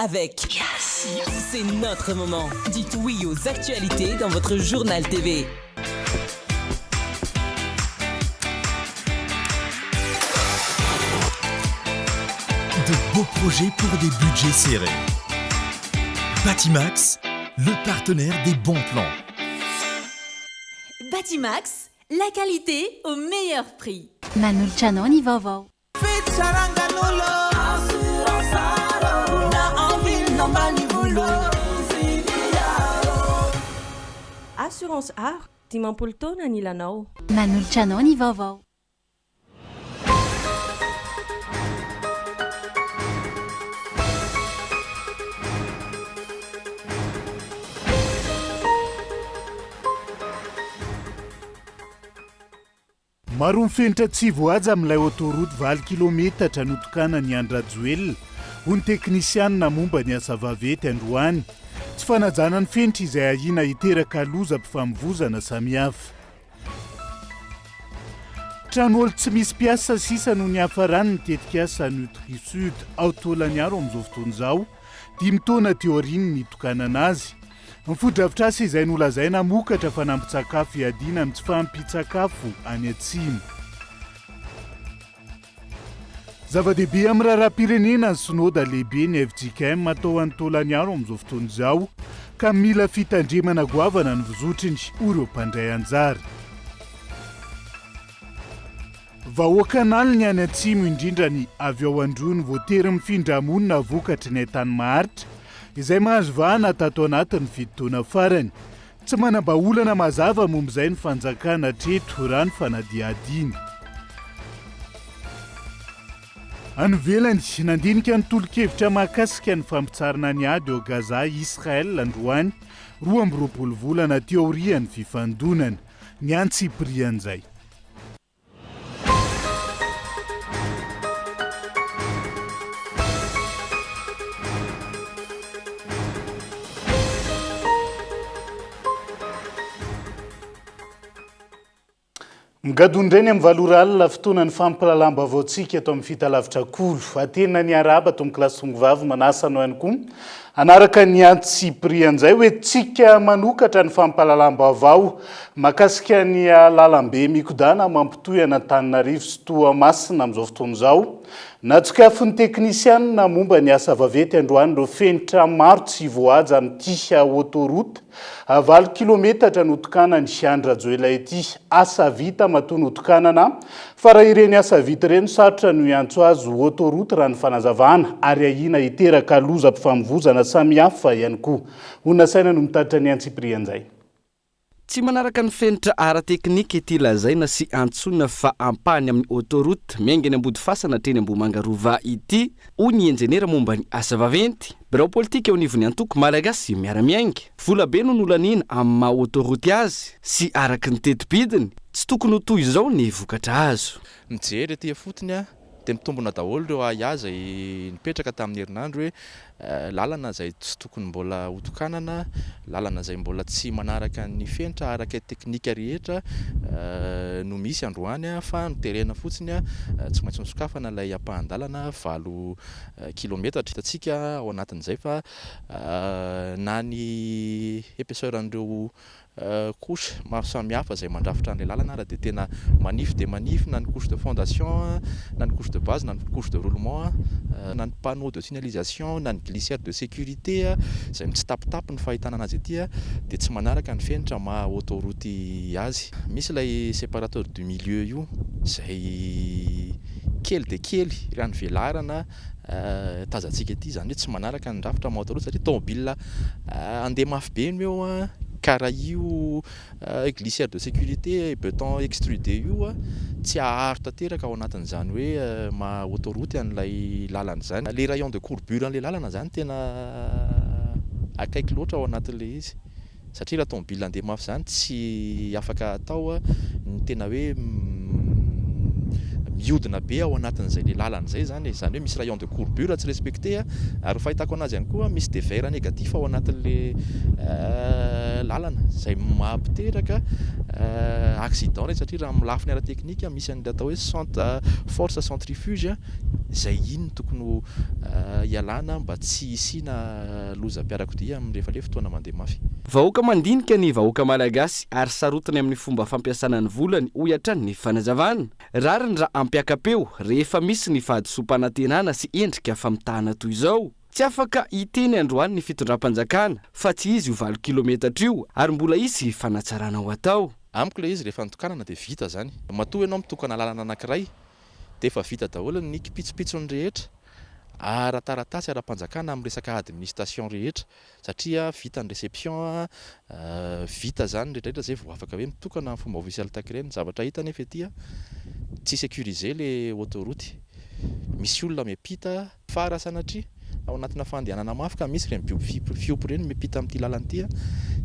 Avec Yes C'est notre moment. Dites oui aux actualités dans votre journal TV. De beaux projets pour des budgets serrés. Batimax, le partenaire des bons plans. Batimax, la qualité au meilleur prix. Manolotra anao ny vaovao. Assurance Aro, 50 taona anilanao. Manolotra anao ny vaovao. Maro ny fenitra tsy voahaja amin'ilay autoroute valo kilometatra notokanan'i Andry Rajoelina, hoy ny teknisianina momba ny asa vaventy androany. Tsy fanajana ny fenitra izay ahiana hiteraka lozam-pifamoivozana samihafa. Tranoholo tsy misy mpiasa sisa no niafaran'ny tetikasa Nutrisud ao Taolagnaro amin'izao fotoana izao, dimy taona teo aorian'ny nitokanana azy. Ny fotodrafitrasa izay nolazaina hamokatra fanampin-tsakafo hiadiana amin'ny tsy fahampian-tsakafo any atsimo. Zava-dehibe amin'ny raharaham-pirenena ny Synoda lehibe ny fjkm atao any Taolagnaro amin'izao fotoana izao ka mila fitandremana goavana ny fizotriny, hoy ireo mpandray anjara. Vahoaka an'aliny any atsimo indrindra ny avy ao Androy no voatery mifindra monina vokatry ny haintany maharitra izay mahazo vahana tato anatin'ny fito taona farany. Tsy manam-bahaolana mazava momba izay ny fanjakana hatreto raha ny fanadihadiana. Any ivelany, nandinika ny tolo-kevitra mahakasika ny fampitsaharana ny ady ao Gaza i Israel androany, 22 volana aty aorian'ny fifandonana. Ny antsipirian'izay. Migadona indray ny amin'ny valo ora alina, fotoanan'ny fampahalalam-baovaontsika eto amin'ny Fitalavitra Kolo. Aterina ny arahaba tompokolahy sy tongovavy, manasa anao ihany koa hanaraka ny antsipirian'izay hoe tsika manokatra ny fampahalalam-baovao mahakasika ny lalambe mikodana mampitohy an'Antananarivo sy Toamasina amin'izao fotoana izao. Natsokafon'ny teknisianina momba ny asa vaventy androany ireo fenitra maro tsy voahaja amin'ity autoroute Valo kilometatra notokanany Andry Rajoelina ity. Asa vita matoa notokanana, fa raha ireny asa vita ireny sarotra no hiantso azy ho autoroute raha ny fanazavana, ary ahiana hiteraka lozam-pifamoivozana samihafa ihany koa. Olona saina no mitatitra ny antsipirian'izay. Tsy manaraka ny fenitra ara-teknika ity lazaina sy antsoina fa ampahany amin'ny autoroute miainga eny Ambodifasana hatreny Ambohimanga Rova ity, hoy ny injeniera momba ny asa vaventy. Birao politika eo anivon'ny antoko Malagasy Miara-Miainga. Vola be no nolaniana amin'ny maha autoroute azy sy araka ny teti-bidiny, tsy tokony ho toy izao ny vokatra azo. Mijery ety ifotony dia mitombina daholo ireo ahiahy izay nipetraka tamin'ny herinandro hoe lalana izay tsy tokony mbola hotokanana, lalana izay mbola tsy manaraka ny fenitra araka teknika rehetra no misy androany fa noterena fotsiny tsy maintsy nosokafana ilay ampahan-dalana valo kilometatra. Hitantsika ao anatin'izay fa na ny épaisseur an'ireo couche maro samihafa izay mandrafitra an'ilay lalana ary dia tena manify dia manify na ny couche de fondation na ny couche de base na ny couche de roulement na ny panneau de signalisation na ny glissière de sécurité izay mitsitapitapy ny fahitana anazy ety dia tsy manaraka ny fenitra maha autoroute azy. Misy ilay séparateur du milieu io izay kely dia kely raha ny velarana tazantsika ety, izany hoe tsy manaraka ny rafitra maha autoroute satria tomobile handeha mafy be no eo ka raha io glissière de sécurité beton extrudé io tsy haharo tanteraka ao anatin'izany hoe maha autoroute an'ilay lalana izany. Ilay rayon de courbure an'ilay lalana izany tena akaiky loatra ao anatin'ilay izy. Satria raha tomobile handeha mafy izany tsy afaka atao ny tena hoe Mihodina be ao anatin'izay le lalana izay izany e, izany hoe misy rayon de courbure tsy respecté ary ny fahitako anazy ihany koa misy dévers négatif ao anatin'le lalana izay mampiteraka accident ireny satria raha amin'ny lafiny ara-teknika misy an'ilay atao hoe force centrifuge izay iny no tokony ho hialana mba tsy hisiana lozam-piarakodia amin'ny rehefa le fotoana mandeha mafy. Vahoaka mandinika ny vahoaka malagasy ary sarotiny amin'ny fomba fampiasana ny volany, hoy hatrany ny fanazavana. Rariny raha hampiaka-peo rehefa misy ny fahadisoam-panantenana sy endrika famitahana toy izao. Tsy afaka hiteny androany ny fitondram-panjakana fa tsy izy io valo kilometatra io ary mbola hisy fanatsarana ho atao. Amiko ilay izy rehefa notokanana dia vita izany. Matoa ianao mitokana lalana anankiray dia efa vita daholo ny kipitsopitsony rehetra ara-taratasy ara-panjakana amin'ny resaka administration rehetra satria vita ny réception, vita izany ny rehetra rehetra izay vao afaka hoe mitokana amin'ny fomba ofisialy tahaka ireny. Ny zavatra hita anefa ety tsy sécurisé le autoroute, misy olona miampita fa raha sanatria ao anatina fandehanana mafy ka misy ireny biby fiompy ireny miampita amin'ity lalana ity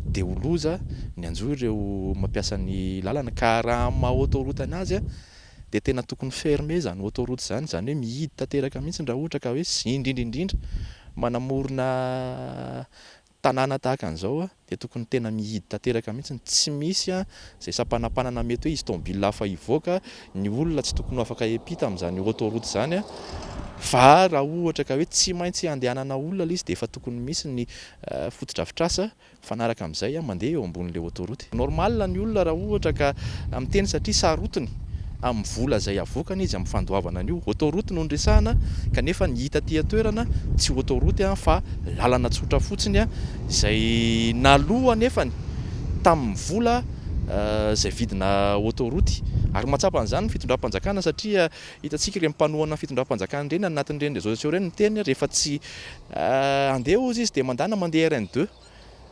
dia ho loza ny hanjo ireo mampiasa ny lalana ka raha amin'ny maha autoroute anazy dia tena tokony fermer izany autoroute izany, izany hoe mihidy tanteraka mihitsy raha ohatra ka hoe indrindra indrindra manamorona tanàna tahaka an'izao dia tokony tena mihidy tanteraka mihitsy, tsy misy izay sampanampanana mety hoe hisy tomobile hafa hivoaka, ny olona tsy tokony ho afaka hiampita amin'izany autoroute izany fa raha ohatra ka hoe tsy maintsy handehanana olona ilay izy dia efa tokony misy ny fotodrafitrasa Mifanaraka amin'izay aho mandeha eo ambonin'ilay autoroute. Normal ny olona raha ohatra ka miteny satria sarotiny amin'ny vola izay avoakany izy amin'ny fandoavana an'io. Autoroute no niresahana kanefa ny hita aty an-toerana tsy autoroute fa lalana tsotra fotsiny izay naloa anefany tamin'ny vola izay vidina autoroute. Ary mahatsapa an'izany ny fitondram-panjakana satria hitantsika ireny mpanohana ny fitondram-panjakana ireny anatin'ireny réseaux sociaux ireny miteny rehefa tsy Andeha hozy izy dia mandana mandeha RN deux.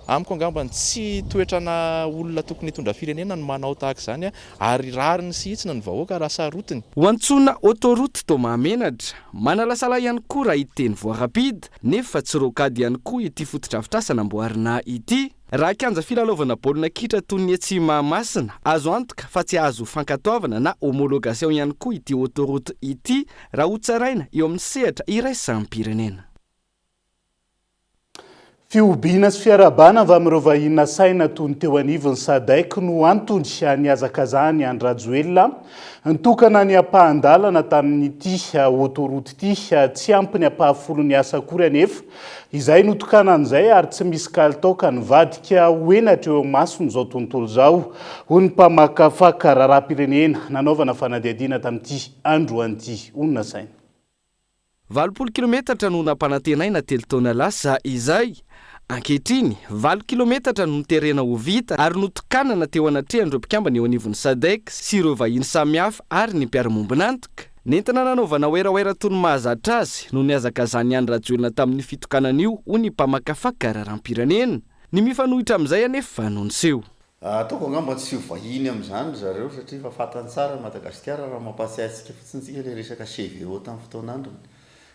Amiko angambany tsy toetrana olona tokony hitondra firenena ny manao tahaka izany ary rariny sy hitsiny ny vahoaka raha sarotiny. Ho antsoina autoroute toa mahamenatra. Manalasala ihany koa raha hiteny voie rapide nefa tsy rocade ihany koa ity fotodrafitrasa namboarina ity. Raha kianja filalaovana baolina kitra toy ny etsy Mahamasina, azo antoka fa tsy hahazo fankatoavana na homologation ihany koa ity autoroute ity raha hotsaraina eo amin'ny sehatra iraisam-pirenena. Fihobiana sy fiarahabana avy amin'ireo vahiny nasaina toy ny teo anivon'ny Sadec no antony nihazakazahan'i Andry Rajoelina nitokana ny ampahan-dalana tamin'ity autoroute ity. Tsy ampy ny ampahafolon'ny asa akory anefa Izay notokanany izay ary tsy misy kalitao ka nivadika ho henatra eo imason'izao tontolo izao, hoy ny mpamakafaka raharaham-pirenena nanaovana fanadihadiana tamin'ity androany ity. Honina saina. 80 kilometatra no nampanantenaina telo taona lasa izay. Ankehitriny, valo kilometatra no noterena ho vita ary notokanana teo anatrehan'ireo mpikambana eo anivon'ny Sadec sy ireo vahiny samihafa ary ny mpiara-mombon'antoka. Nentina nanaovana werawera toy ny mahazatra azy no nihazakazahan'i Andry Rajoelina tamin'io fitokanana io, hoy ny mpamakafaka raharaham-pirenena. Ny mifanohitra amin'izay anefa no niseho. Ataoko angamba tsy ho vahiny amin'izany ry zareo satria efa fantany tsara i Madagasikara raha mampahatsiahy antsika fotsiny tsika ilay resaka CVO tamin'ny fotoan'androny.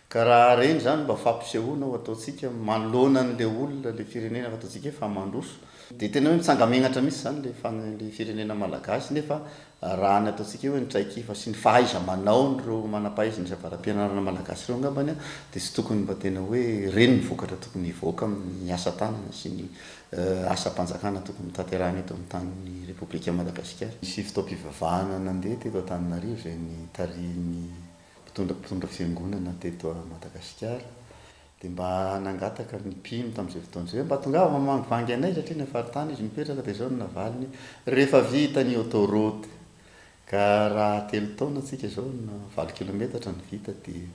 Ka raha ireny izany mba fampisehoana ho ataontsika manoloana an'ilay olona, ilay firenena fa ataontsika hoe fa mandroso. Dia tena hoe mitsanga-menatra mihitsy izany ilay firenena malagasy nefa Raha ny ataontsika hoe ny traikefa sy ny fahaiza-manaon'ireo manam-pahaizana sy avara-pianarana malagasy ireo angambany dia tsy tokony mba tena hoe ireny ny vokatra tokony hivoaka amin'ny asa tanana sy ny asam-panjakana tokony hotanterahina eto amin'ny tanin'ny Repoblikan'i Madagasikara. Nisy fotoam-pivavahana nandeha teto Antananarivo izay nitarihin'ny mpitondra mpitondra fiangonana teto Madagasikara. Dia mba nangataka ny mpino tamin'izay fotoana izay hoe mba tongava mamangivangy anay satria any faritany izy mipetraka dia izao no navaliny rehefa vita ny autoroute ka raha telo taona tsika izao na valo kilometatra no vita dia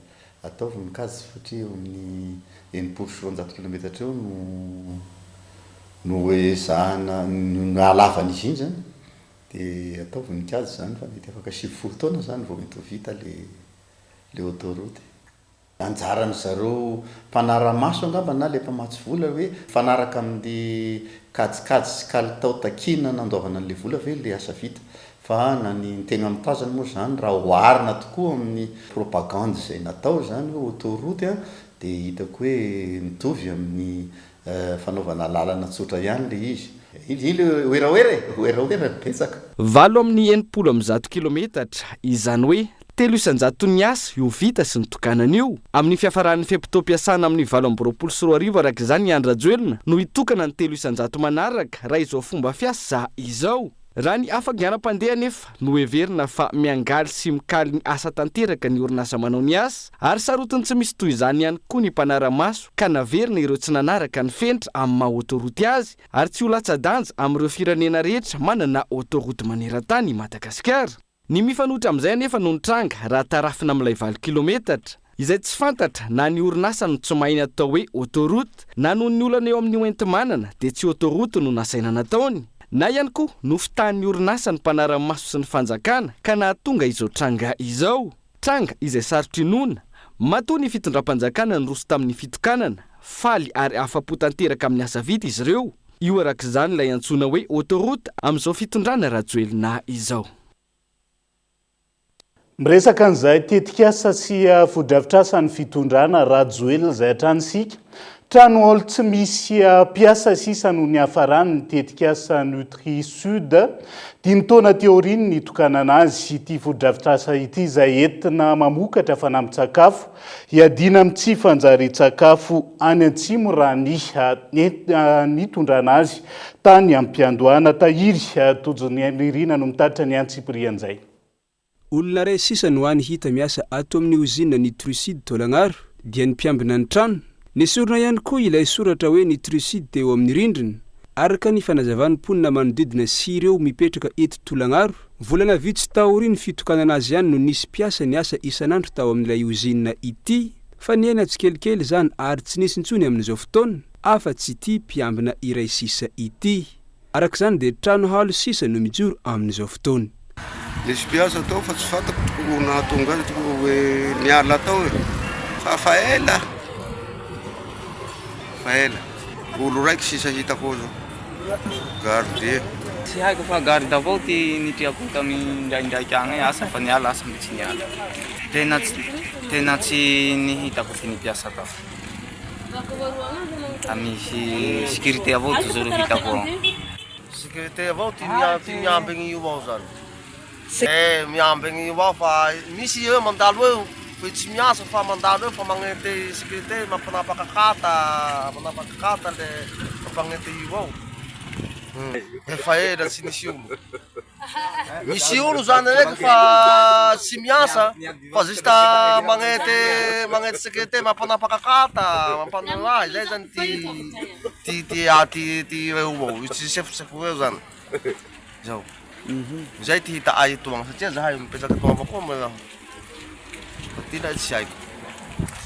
ataovy ny kajy satria eo amin'ny 260 kilometatra eo no no ezahana no halavan'izy iny izany dia ataovy ny kajy izany fa mety afaka 90 taona izany vao mety ho vita le le autoroute. Anjaran-dry zareo mpanara-maso angamba na ilay mpamatsy vola hoe mifanaraka amin'ny kajikajy sy kalitao takiana nandoavana an'ilay vola ve ilay asa vita. Fa na ny tegna mitazana moa izany raha oharina tokoa amin'ny propagande izay natao izany hoe autoroute dia hitako hoe mitovy amin'ny fanaovana lalana tsotra ihany ilay izy. Iny ilay werawera e! Werawera no betsaka. 168 kilometatra, izany hoe. 3% asa io vita sy nitokanana io. Amin'ny fiafaran'ny fe-potoam-piasana amin'ny 2028 araka izany i Andry Rajoelina no hitokana ny 3% manaraka raha izao fomba fiasa izao. Raha ny hafainganam-pandeha anefa no heverina fa miangaly sy mikaly ny asa tanteraka ny orinasa manao ny asa ary sarotiny tsy misy toy izany ihany koa ny mpanara-maso ka naverina ireo tsy nanaraka ny fenitra amin'ny maha autoroute azy ary tsy ho latsa-danja amin'ireo firenena rehetra manana autoroute maneran-tany i Madagasikara. Ny mifanohitra amin'izay anefa no nitranga raha tarafina amin'ilay valo kilometatra, izay tsy fantatra na ny orinasa no tsy mahay ny atao hoe autoroute na noho ny olana eo amin'ny hoenti-manana dia tsy autoroute no nasaina nataony. Na ihany koa nofitahan'ny orinasa ny mpanara-maso sy ny fanjakana ka nahatonga izao tranga izao. Tranga izay sarotra inoana, matoa ny fitondram-panjakana niroso tamin'ny fitokanana, faly ary afa-po tanteraka amin'ny asa vita izy ireo. Io araka izany ilay antsoina hoe autoroute amin'izao fitondrana Rajoelina izao. Miresaka an'izay tetikasa sy fotodrafitrasan'ny fitondrana Rajoelina izay hatrany isika. Trano haolo tsy misy mpiasa sisa no niafaran'ny tetikasa Nutri Sud. Dimy taona aty aorian'ny nitokanana azy, ity fotodrafitrasa ity izay entina mamokatra fanampin-tsakafo Hiadiana amin'ny tsy fanjarian-tsakafo any Atsimo raha ny nitondrana azy tany am-piandohana. Tahiry Tojonirina no mitatitra ny antsipirian'izay. Olona iray sisa no hany hita miasa ato amin'ny ozinina Nutrisud Taolagnaro, dia ny mpiambina ny trano. Nesorina ihany koa ilay soratra hoe Nutrisud teo amin'ny rindrina, araka ny fanazavan'ny mponina manodidina sy ireo mipetraka eto Tolagnaro. Volana vitsy taorian'ny fitokanana azy ihany no nisy mpiasa niasa isan'andro tao amin'ilay ozinina ity, fa nihena tsikelikely izany ary tsy nisy intsony amin'izao fotoana, afa-tsy ity mpiambina iray sisa ity. Araka izany dia trano halo sisa no mijoro amin'izao fotoana. Nisy mpiasa tao fa tsy fantako tokony nahatonga azy tokony hoe niala tao e, fa fa ela, fa ela, olo raiky sisa hitako ao zao. Garde. Tsy haiko fa garde avao ty nitreako tamy indraindraiky agny asa fa niala asa mbo tsy niala. Tena tsy tena tsy nihitako ty nipiasa tao. Fa misy sécurité avao toujours hitako ao. Sécurité avao ty ty miambigny io ao zany. Eh miambigny io ao fa misy eo mandalo eo fa tsy miasa fa mandalo eo fa magnete sécurité mampanapaka kata manapaka kata le mampagnete io ao. Efa ela tsy nisy olo. Misy olo zany raiky fa tsy miasa fa juste magnete magnete sécurité mampanapaka kata mampanao raha izay zany ty ty ty ty ty eo ao tsy sefosefo eo zany. Zao. Zay ty hita ay etoagna satria zahay mipetraka etoagna avao koa moa fa ty ndray tsy haiko.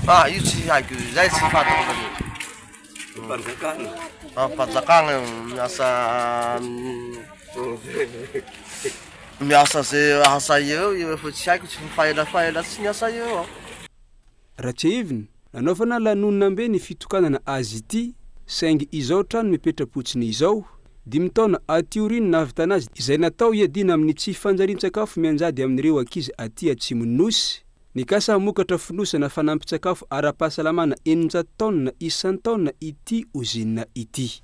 Ah io tsy haiko io, zay tsy fantako zany. Fanjakana. Ah fanjakana io miasa miasa ze asa eo io efa tsy haiko tsy fa ela fa ela tsy niasa eo aho. Raha tsiahivina, nanaovana lanonam-be ny fitokanana azy ity, saingy izao trano mipetra-potsiny izao, dimy taona aty aorian'ny nahavitana azy izay natao hiadiana amin'ny tsy fanjarian-tsakafo mianjady amin'ireo ankizy aty atsimon'ny Nosy. Nikasa hamokatra fonosana fanampin-tsakafo ara-pahasalamana 600 taonina isan-taona ity ozinina ity.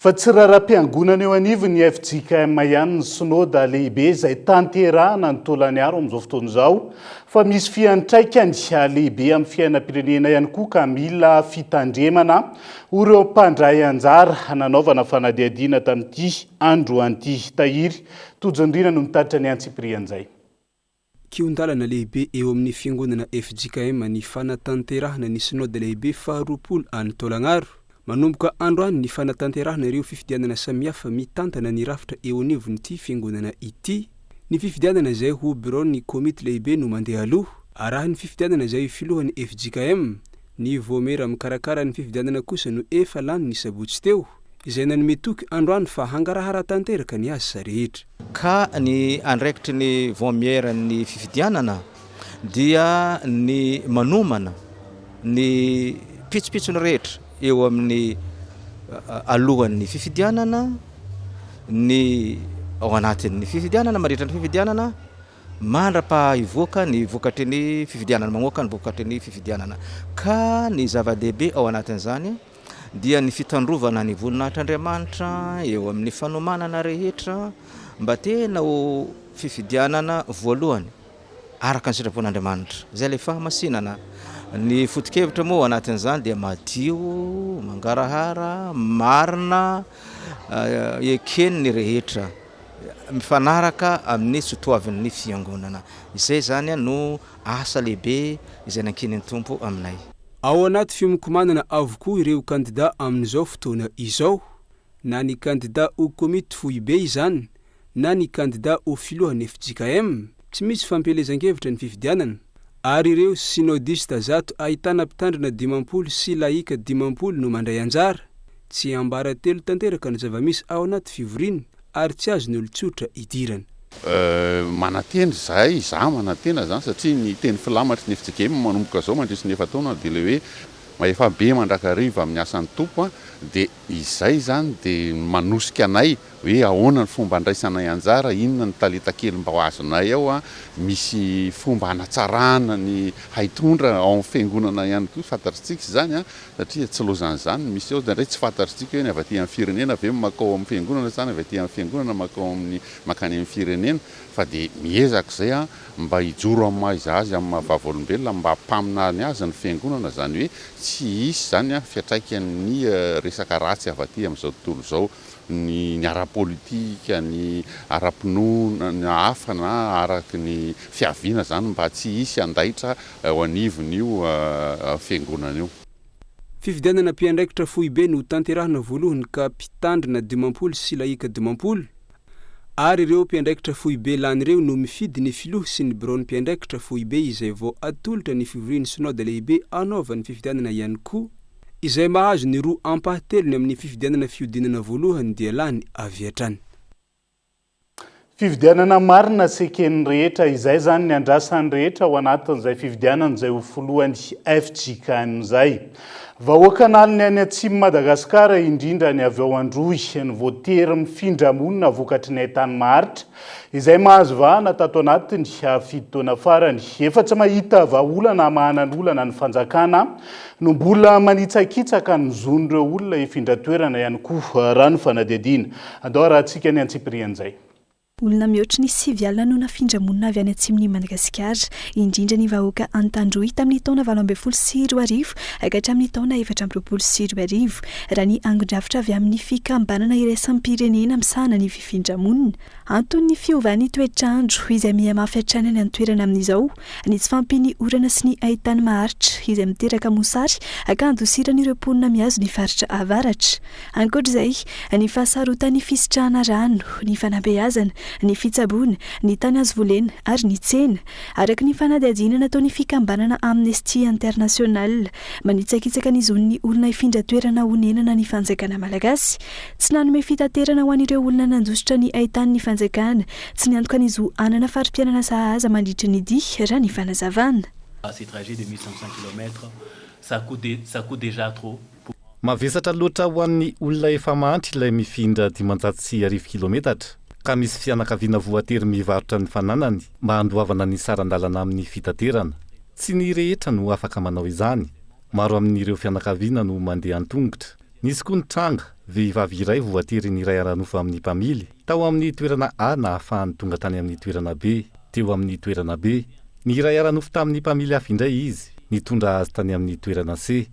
Fa tsy raharaham-piangonana eo anivon'ny fjkm ihany ny Synoda lehibe izay tanterahana ny Tolaniaro amin'izao fotoana izao fa misy fiantraikany lehibe amin'ny fiainam-pirenena ihany koa ka mila fitandremana ho ireo mpandray anjara nanaovana fanadihadiana tamin'ity androany ity. Tahiry Tojonirina no mitatitra ny antsipirian'izay. Kihon-dalana lehibe eo amin'ny Fiangonana fjkm ny fanatanterahana ny Synoda lehibe faharoapolo any Taolagnaro. Manomboka androany ny fanatanterahana ireo fifidianana samihafa mitantana ny rafitra eo anivon'ity Fiangonana ity. Ny fifidianana izay ho biraon'ny komity lehibe no mandeha aloha. Arahin'ny fifidianana izay filohan'ny fjkm. Ny vaomiera mikarakara ny fifidianana kosa no efa lany ny sabotsy teo, izay nanome toky androany fa hangarahara tanteraka ny asa rehetra. Ka ny andraikitry ny vaomieran'ny fifidianana dia ny manomana ny pitsopitsony rehetra eo amin'ny alohan'ny fifidianana, ny ao anatin'ny fifidianana, mandritra ny fifidianana, mandra-paha hivoaka ny vokatry ny fifidianana, mamoaka ny vokatry ny fifidianana. Ka ny zava-dehibe ao anatin'izany dia ny fitandrovana ny voninahitr'Andriamanitra eo amin'ny fanomanana rehetra mba tena ho fifidianana voalohany. araka ny sitrapon'Andriamanitra. Izay ilay fahamasinana. Ny foto-kevitra moa ao anatin'izany dia madio, mangarahara, marina, eken'ny rehetra, mifanaraka amin'ny sotoavin'ny fiangonana. Izay izany no asa lehibe izay nankinin'ny Tompo aminay. Ao anaty fiomokomanana avokoa ireo kandida amin'izao fotoana izao, na ny kandida ho komity foibe izany na ny kandida ho filohan'ny fjkm. Tsy misy fampielezan-kevitra ny fifidianana, ary ireo synodista zato ahitana mpitandrina 50 sy laika 50 no mandray anjara. Tsy ambaratelo tanteraka ny zava-misy ao anaty fivoriana ary tsy azon'ny olon-tsotra idirana. Manantena izahay, izaho manantena izany satria ny teny filamatry ny fjkm manomboka izao mandritry ny efa-taona dia ilay hoe mahefa be mandrakariva amin'ny asan'ny Tompo dia izay izany dia manosika anay hoe ahoana ny fomba andraisanay anjara, inona ny talenta kely mba ho azonay ao, misy fomba hanatsarana ny haitondra ao amin'ny fiangonana ihany koa fantatritsika izany satria tsy lozan'izany ny misy ao, indraindray tsy fantatritsika hoe ny avy aty amin'ny firenena ve no mankao amin'ny fiangonana sa ny avy aty amin'ny fiangonana mankao amin'ny mankany amin'ny firenena fa dia miezaka izay aho mba hijoro amin'ny maha iza azy, amin'ny maha vavolombelona, amin'ny maha mpaminany azy ny fiangonana, izany hoe tsy hisy izany fiantraikan'ny resaka ratsy avy aty amin'izao tontolo izao ny ny ara-politika, ny ara-pinoana, ny hafa na araka ny fiaviana izany mba tsy hisy handaitra eo anivon'io fiangonana io. Fifidianana mpiandraikitra foibe no tanterahina voalohany ka mpitandrina 50 sy laïka 50 ary ireo mpiandraikitra foibe lany ireo no mifidy ny filoha sy ny biraon'ny mpiandraikitra foibe izay vao atolotra ny fivorian'ny Synoda lehibe hanaovany fifidianana ihany koa. Izay mahazo ny roa ampahatelony amin'ny fifidianana fihodinana voalohany dia lany avy hatrany. Fifidianana marina sy eken'ny rehetra, izay izany ny andrasan'ny rehetra ao anatin'izay fifidianana izay ho filohan'ny fjkm izay. Vahoaka an'aliny any atsimon'i Madagasikara, indrindra ny avy ao Androy, no voatery mifindra monina vokatry ny haintany maharitra, izay mahazo vahana tato anatin'ny fito taona farany. Efa tsy mahita vahaolana hamahana ny olana ny fanjakana, no mbola manitsakitsaka ny zon'ireo olona hifindra toerana ihany koa, raha ny fanadihadiana. Andao harahantsika ny antsipirian'izay. Olona mihoatry ny 90 no nafindra monina avy any atsimon'i Madagasikara, indrindra ny vahoaka Antandroy tamin'ny taona 2018 ka hatramin'ny taona 2024, raha ny angon-drafitra avy amin'ny fikambanana iraisam-pirenena misahana ny fifindra-monina. Anton'ny fiovan'ny toetr'andro izay miha-mafy hatrany any an-toerana amin'izao ny tsy fahampian'ny orana sy ny haintany maharitra izay miteraka mosary ka handosiran'ireo mponina mihazo ny faritra avaratra. Ankoatra izay, ny fahasarotan'ny fisitrahana rano, ny fanabeazana, ny fitsaboana, ny tany azo volena ary ny tsena. Araka ny fanadihadiana nataon'ny fikambanana Amnesty International, manitsakitsaka ny zon'ny olona hifindra toerana honenana ny fanjakana malagasy. Tsy nanome fitaterana ho an'ireo olona nandositra ny haintany ny fanjakana, tsy niantoka ny zo hanana fari-piainana sahaza mandritra ny dia, raha ny fanazavana. Ces trajets de 1500 kilomètres, ça coûte, ça coûte déjà trop. Mavesatra loatra ho an'ny olona efa mahantra ilay mifindra 1500 kilometatra, ka misy fianakaviana voatery mivarotra ny fananany mba handoavana ny saran-dalana amin'ny fitaterana. Tsy ny rehetra no afaka manao izany. Maro amin'ireo fianakaviana no mandeha an-tongotra. Nisy koa ny tranga, vehivavy iray voatery niray ara-nofo amin'ny mpamily, tao amin'ny toerana A nahafahany tonga tany amin'ny toerana B. Teo amin'ny toerana B, niray ara-nofo tamin'ny mpamily hafa indray izy, nitondra azy tany amin'ny toerana C.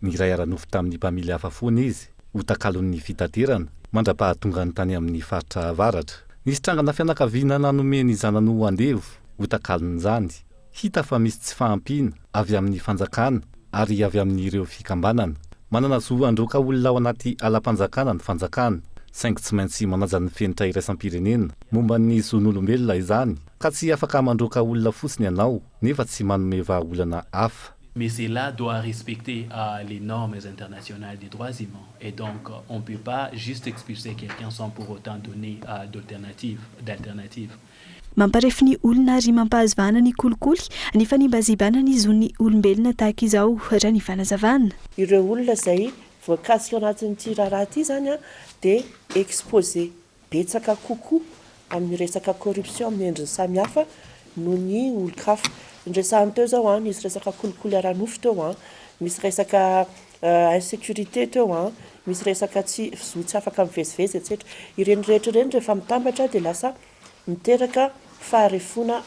Niray ara-nofo tamin'ny mpamily hafa foana izy, ho takalon'ny fitaterana, mandra-pahatongany tany amin'ny faritra avaratra. Nisy trangana fianakaviana nanome ny zanany ho andevo, ho takalon'izany. Hita fa misy tsy fahampiana, avy amin'ny fanjakana ary avy amin'ireo fikambanana. Manana zo handroaka olona ao anaty alam-panjakana ny fanjakana, saingy tsy maintsy manaja ny fenitra iraisam-pirenena momba ny zon'olombelona izany, ka tsy afaka mandroaka olona fotsiny ianao nefa tsy manome vahaolana hafa. Mais cela doit respecter les normes internationales des droits humains et donc on peut pas juste expulser quelqu'un sans pour autant donner d'alternative d'alternative. Mamparefo ny olona ary mampahazo vahana ny kolikoly ny fanimbazibana ny zon'ny olombelona tahaka izao, raha ny fanazavana. Ireo olona izay voakasika ao anatin'ity raharaha ity izany dia exposé betsaka kokoa amin'ny resaka corruption amin'ny endriny samihafa noho ny olon-kafa. Ny resahana teo izao an, nisy resaka kolikoly ara-nofo teo an, misy resaka insécurité teo an, misy resaka tsy zo tsy afaka mivezivezy etsetra. Ireny rehetra ireny rehefa mitambatra dia lasa miteraka faharefoana.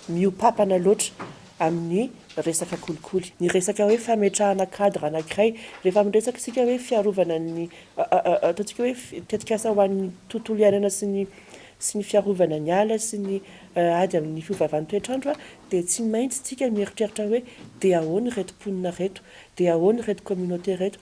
miopapana loatra amin'ny resaka kolikoly. Ny resaka hoe fametrahana cadre anankiray, rehefa miresaka isika hoe fiarovana ny, ataontsika hoe tetikasa ho an'ny tontolo iainana sy ny sy ny fiarovana ny ala sy ny ady amin'ny fiovaovan'ny toetr'andro dia tsy maintsy tsika mieritreritra hoe dia ahoana ireto mponina ireto, dia ahoana ireto communauté ireto.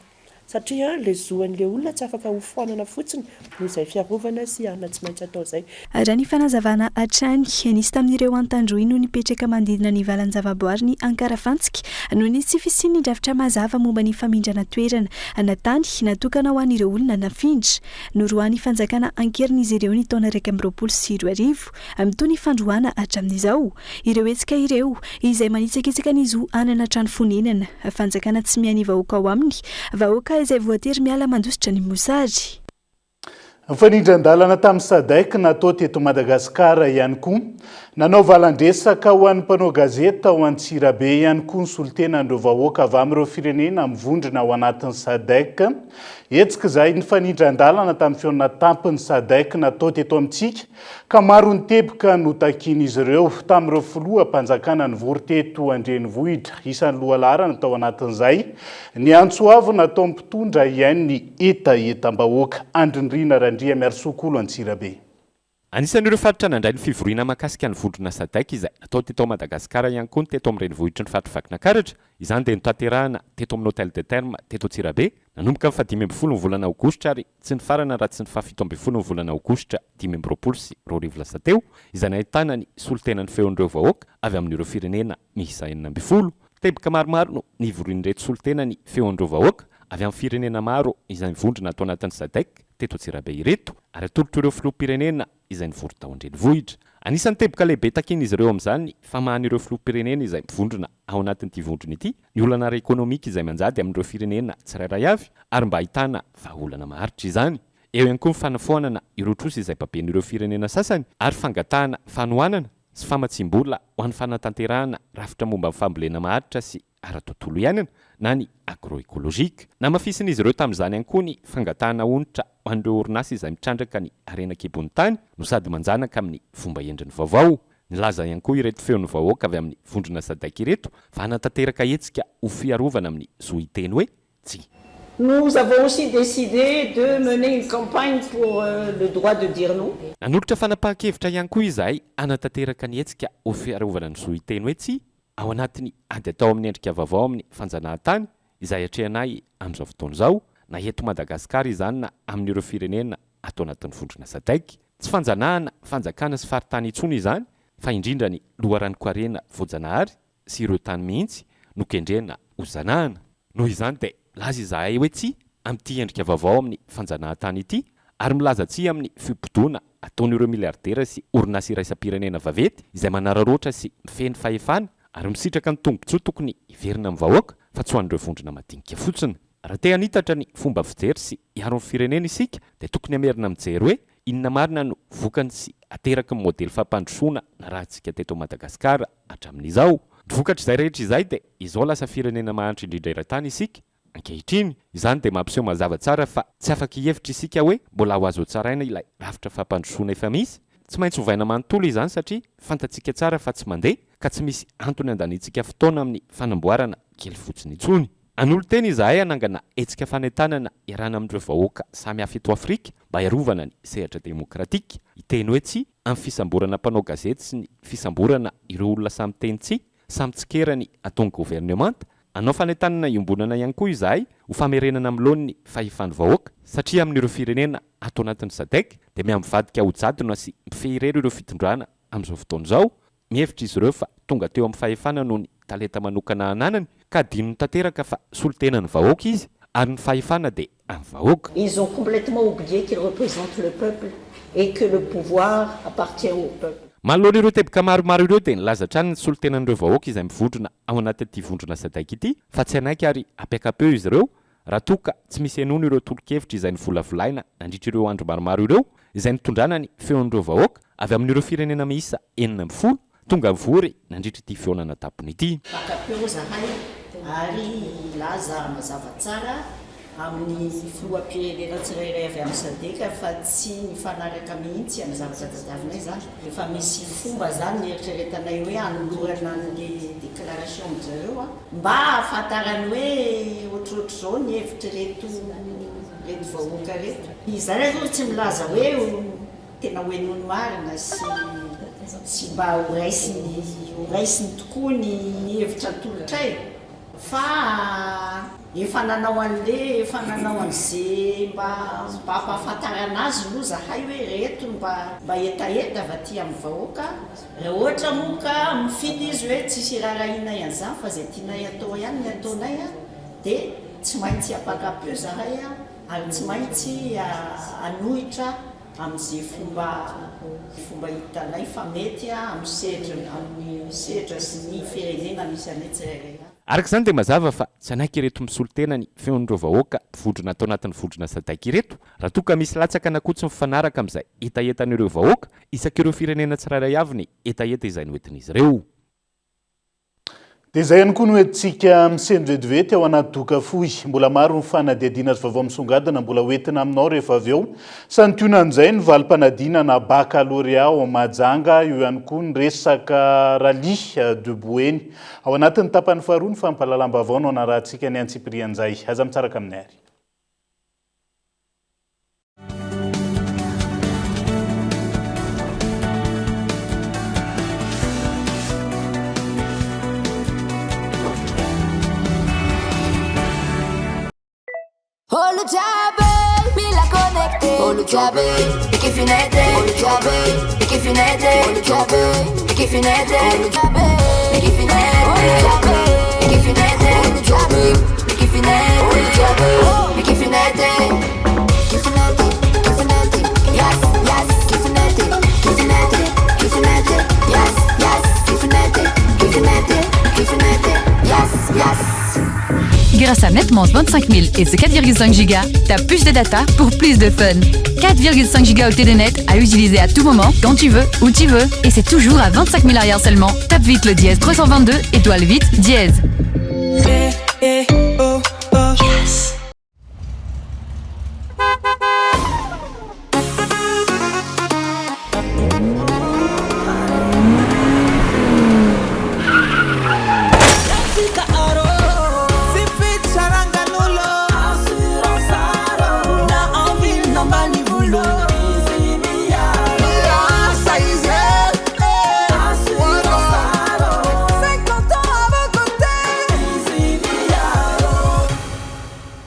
Satria le zo an'le olona tsy afaka ho foanana fotsiny noho izay fiarovana sy anona tsy maintsy atao izay. Raha ny fanazavana hatrany, nisy tamin'ireo Antandroy no nipetraka manodidina ny valan-javaboarin'i Ankarafantsika noho ny tsy fisian'ny drafitra mazava momba ny famindrana toerana na tany natokana ho an'ireo olona nafindra. Noroahan'ny fanjakana an-keriny izy ireo ny taona 2021. Mitohy ny fandroahana hatramin'izao. Ireo hetsika ireo, izay manitsakitsaka ny zo hanana trano fonenana, fanjakana tsy miahy ny vahoaka ao aminy, vahoaka izay voatery miala mandositra ny mosary. Nifanindran-dalana tamin'ny Sadec natao teto Madagasikara ihany koa. Nanao valan-dresaka ho an'ny mpanao gazety tao Antsirabe ihany koa ny solontenan'ireo vahoaka avy amin'ireo firenena mivondrona ao anatin'ny Sadec. Hetsika izay nifanindran-dalana tamin'ny fihaonana tampon'ny Sadec natao teto amintsika ka maro ny teboka notakian'izy ireo tamin'ireo filoham-panjakana nivory teto an-drenivohitra. Isan'ny lohalaharana tao anatin'izay ny antso avo nataon'ny mpitondra hihaino ny hetahetam-bahoaka. Andry Nirina Randriamiarisoa Kolo Antsirabe. Anisan'ireo faritra nandray ny fivoriana mahakasika ny vondrona Sadec izay natao teto Madagasikara ihany koa ny teto amin'ny renivohitry ny faritra Vakinankaratra. Izany dia notanterahana teto amin'ny Hotel des Thermes teto Antsirabe nanomboka ny fahadimy ambin'ny ny volana aogositra ary tsy nifarana raha tsy ny fahafito ambin'ny ny volana aogositra 2025 lasa teo izay nahitana ny solontenan'ny feon'ireo vahoaka avy amin'ireo firenena miisa 16. Teboka maromaro no nivorian'ireto solontenan'ny feon'ireo vahoaka avy amin'ny firenena maro izay mivondrona ato anatin'ny Sadec teto Antsirabe ireto ary atolotr'ireo filoham-pirenena izay nivory tao an-drenivohitra. Anisan'ny teboka lehibe takian'izy ireo amin'izany ny famahan'ireo filoham-pirenena izay mivondrona ao anatin'ity vondrona ity ny olana ara-ekonomika izay mianjady amin'ireo firenena tsirairay avy ary mba ahitana vahaolana maharitra izany. Eo ihany koa ny fanafoanana ireo trosa izay baben'ireo firenena sasany ary fangatahana fanohanana sy famatsiam-bola ho an'ny fanatanterahana rafitra momba ny fambolena maharitra sy ara-tontolo iainana na ny agroecologique. Namafisin'izy ireo tamin'izany ihany koa ny fangatahana onitra ho an'ireo orinasa izay mitrandraka ny harena an-kibon'ny tany no sady manjanaka amin'ny fomba endriny vaovao. Nilaza ihany koa ireto feon'ny vahoaka avy amin'ny vondrona Sadec ireto fa hanatanteraka hetsika ho fiarovana amin'ny zo hiteny hoe tsia. Nous avons aussi décidé de mener une campagne pour le droit de dire non. Nanolotra fanapahan-kevitra ihany koa izahay hanatanteraka ny hetsika ho fiarovana ny zo hiteny hoe tsia ao anatin'ny ady atao amin'ny endrika vaovao amin'ny fanjanahantany izay atrehanay amin'izao fotoana izao, na eto Madagasikara izany na amin'ireo firenena ato anatin'ny vondrona Sadec. Tsy fanjanahana fanjakana sy faritany intsony izany fa indrindra ny loharanon-karena voajanahary sy ireo tany mihitsy no kendrena ho zanahana. Noho izany dia milaza izahay hoe tsia amin'ity endrika vaovao amin'ny fanjanahantany ity ary milaza tsia amin'ny fibodoana ataon'ireo miliaridera sy orinasa iraisam-pirenena vaventy izay manararaotra sy mifehy ny fahefana ary misitraka ny tombontsoa tokony hiverina amin'ny vahoaka fa tsy ho an'ireo vondrona madinika fotsiny. Raha te hanitatra ny fomba fijery sy hiaro ny firenena isika dia tokony hamerina mijery hoe inona marina no vokany sy ateraky ny modely fampandrosoana narahantsika teto Madagasikara hatramin'izao. Ny vokatr'izay rehetra izay dia izao lasa firenena mahantra indrindra eran-tany isika ankehitriny. Izany dia mampiseho mazava tsara fa tsy afaka hihevitra isika hoe mbola ho azo hotsaraina ilay rafitra fampandrosoana efa misy. Tsy maintsy ovaina manontolo izany satria fantatsika tsara fa tsy mandeha ka tsy misy antony handaniantsika fotoana amin'ny fanamboarana kely fotsiny intsony. Hanolo-tena izahay hanangana hetsika fanentanana iarahana amin'ireo vahoaka samy hafa eto Afrika mba hiarovana ny sehatra demokratika, hiteny hoe tsia amin'ny fisamborana mpanao gazety sy ny fisamborana ireo olona samy miteny tsia, samy mitsikera ny ataon'ny governemanta. Hanao fanentanana iombonana ihany koa izahay ho famerenana amin'ny laoniny ny fahefan'ny vahoaka satria amin'ireo firenena ato anatin'ny Sadec dia miha-mivadika ho jadona sy mifehy irery ireo fitondrana amin'izao fotoana izao. Mihevitra izy ireo fa tonga teo amin'ny fahefana noho ny talenta manokana ananany, ka adinony tanteraka fa solontenan'ny vahoaka izy ary ny fahefana dia an'ny vahoaka. Ils ont complètement oublié qu'ils représentent le peuple et que le pouvoir appartient au peuple. Manoloana ireo teboka maromaro ireo dia nilaza hatrany ny solontenan'ireo vahoaka izay mivondrona ao anatin'ity vondrona Sadec ity fa tsy hanaiky ary hampiaka-peo izy ireo raha toa ka tsy misy henoina ireo tolo-kevitra izay novolavolaina nandritra ireo andro maromaro ireo izay nitondrana ny feon'ireo vahoaka avy amin'ireo firenena miisa 16 tonga nivory nandritra ity fihaonana tampony ity. Maka-peo zahay ary hilaza mazava tsara. amin'ny filoham-pirenena tsirairay avy amin'ny Sadc fa tsy mifanaraka mihitsy amin'ny zavatra tadiavinay izany. Efa misy fomba izany nieritreretanay hoe hanolorana an'ilay déclaration amin-dry zareo mba hahafantarany hoe ohatrohatr'izao ny hevitr'ireto ireto vahoaka ireto. Izany aloha tsy milaza hoe tena ho henoiny marina sy sy mba horaisiny horaisiny tokoa ny hevitra atolotray fa efa nanao an'le efa nanao an'ze mba mba hampahafantarana azy aloha zahay hoe ireto no mba mba hetaheta avy aty amin'ny vahoaka, raha ohatra moa ka mifidy izy hoe tsisy iraharahianay an'izany fa ze tianay atao ihany ny ataonay dia tsy maintsy hampaka-peo zahay ary tsy maintsy hanohitra amin'izay fomba fomba hitanay fa mety amin'ny sehatra amin'ny sehatra sy ny firenena misy anay tsirairay avy. Araka izany dia mazava fa tsy hanaiky ireto misolo tena ny feon'ireo vahoaka vondrona ato anatin'ny vondrona Sadec ireto raha toa ka misy latsaka na koa tsy mifanaraka amin'izay hetahetan'ireo vahoaka isak'ireo firenena tsirairay avy ny hetaheta izay noentin'izy ireo. Dia izay ihany koa no entintsika misento vetivety ao anaty doka fohy. Mbola maro ny fanadihadiana sy vaovao misongadina mbola ho entina aminao rehefa avy eo. Santionan'izay ny valim-panadinana bakalorea ao Mahajanga, eo ihany koa ny resaka rallye de Boeny. Ao anatin'ny tapany faharoa ny fampahalalam-baovao no anarahantsika ny antsipirian'izay. Aza mitsaraka aminay ary. Olo jiaby mila connecté Olo jiaby Ekifinete Olo jiaby Ekifinete Olo jiaby Ekifinete Olo jiaby Ekifinete Olo jiaby Ekifinete Olo jiaby Ekifinete Olo jiaby Ekifinete Kifinete Kifinete Yes yes Kifinete Kifinete Kifinete Yes yes Kifinete Kifinete Kifinete Yes yes Grâce à Netment 25 000 et ses 4,5 Go, t'as plus de data pour plus de fun. 4,5 Go de net à utiliser à tout moment, quand tu veux, où tu veux. Et c'est toujours à 25 000 arrière seulement. Tape vite le dièse 322 étoile 8 dièse. Eh, oh, oh. Yes.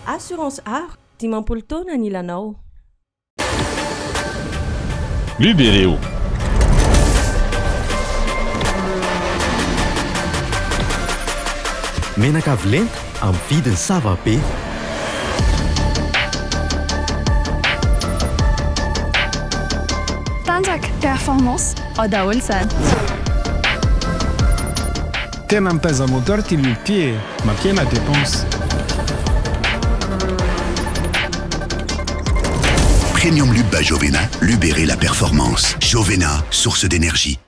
Assurance Aro, 50 taona anilanao. Libereo. Menaka avo lenta amin'ny vidiny sava be. Tanjaka, performance, ao daholo izany. Tena mitaiza moteur ty lube ty e! Mampihena dépense. Premium Lube by Jovena, libérez la performance. Jovena, source d'énergie.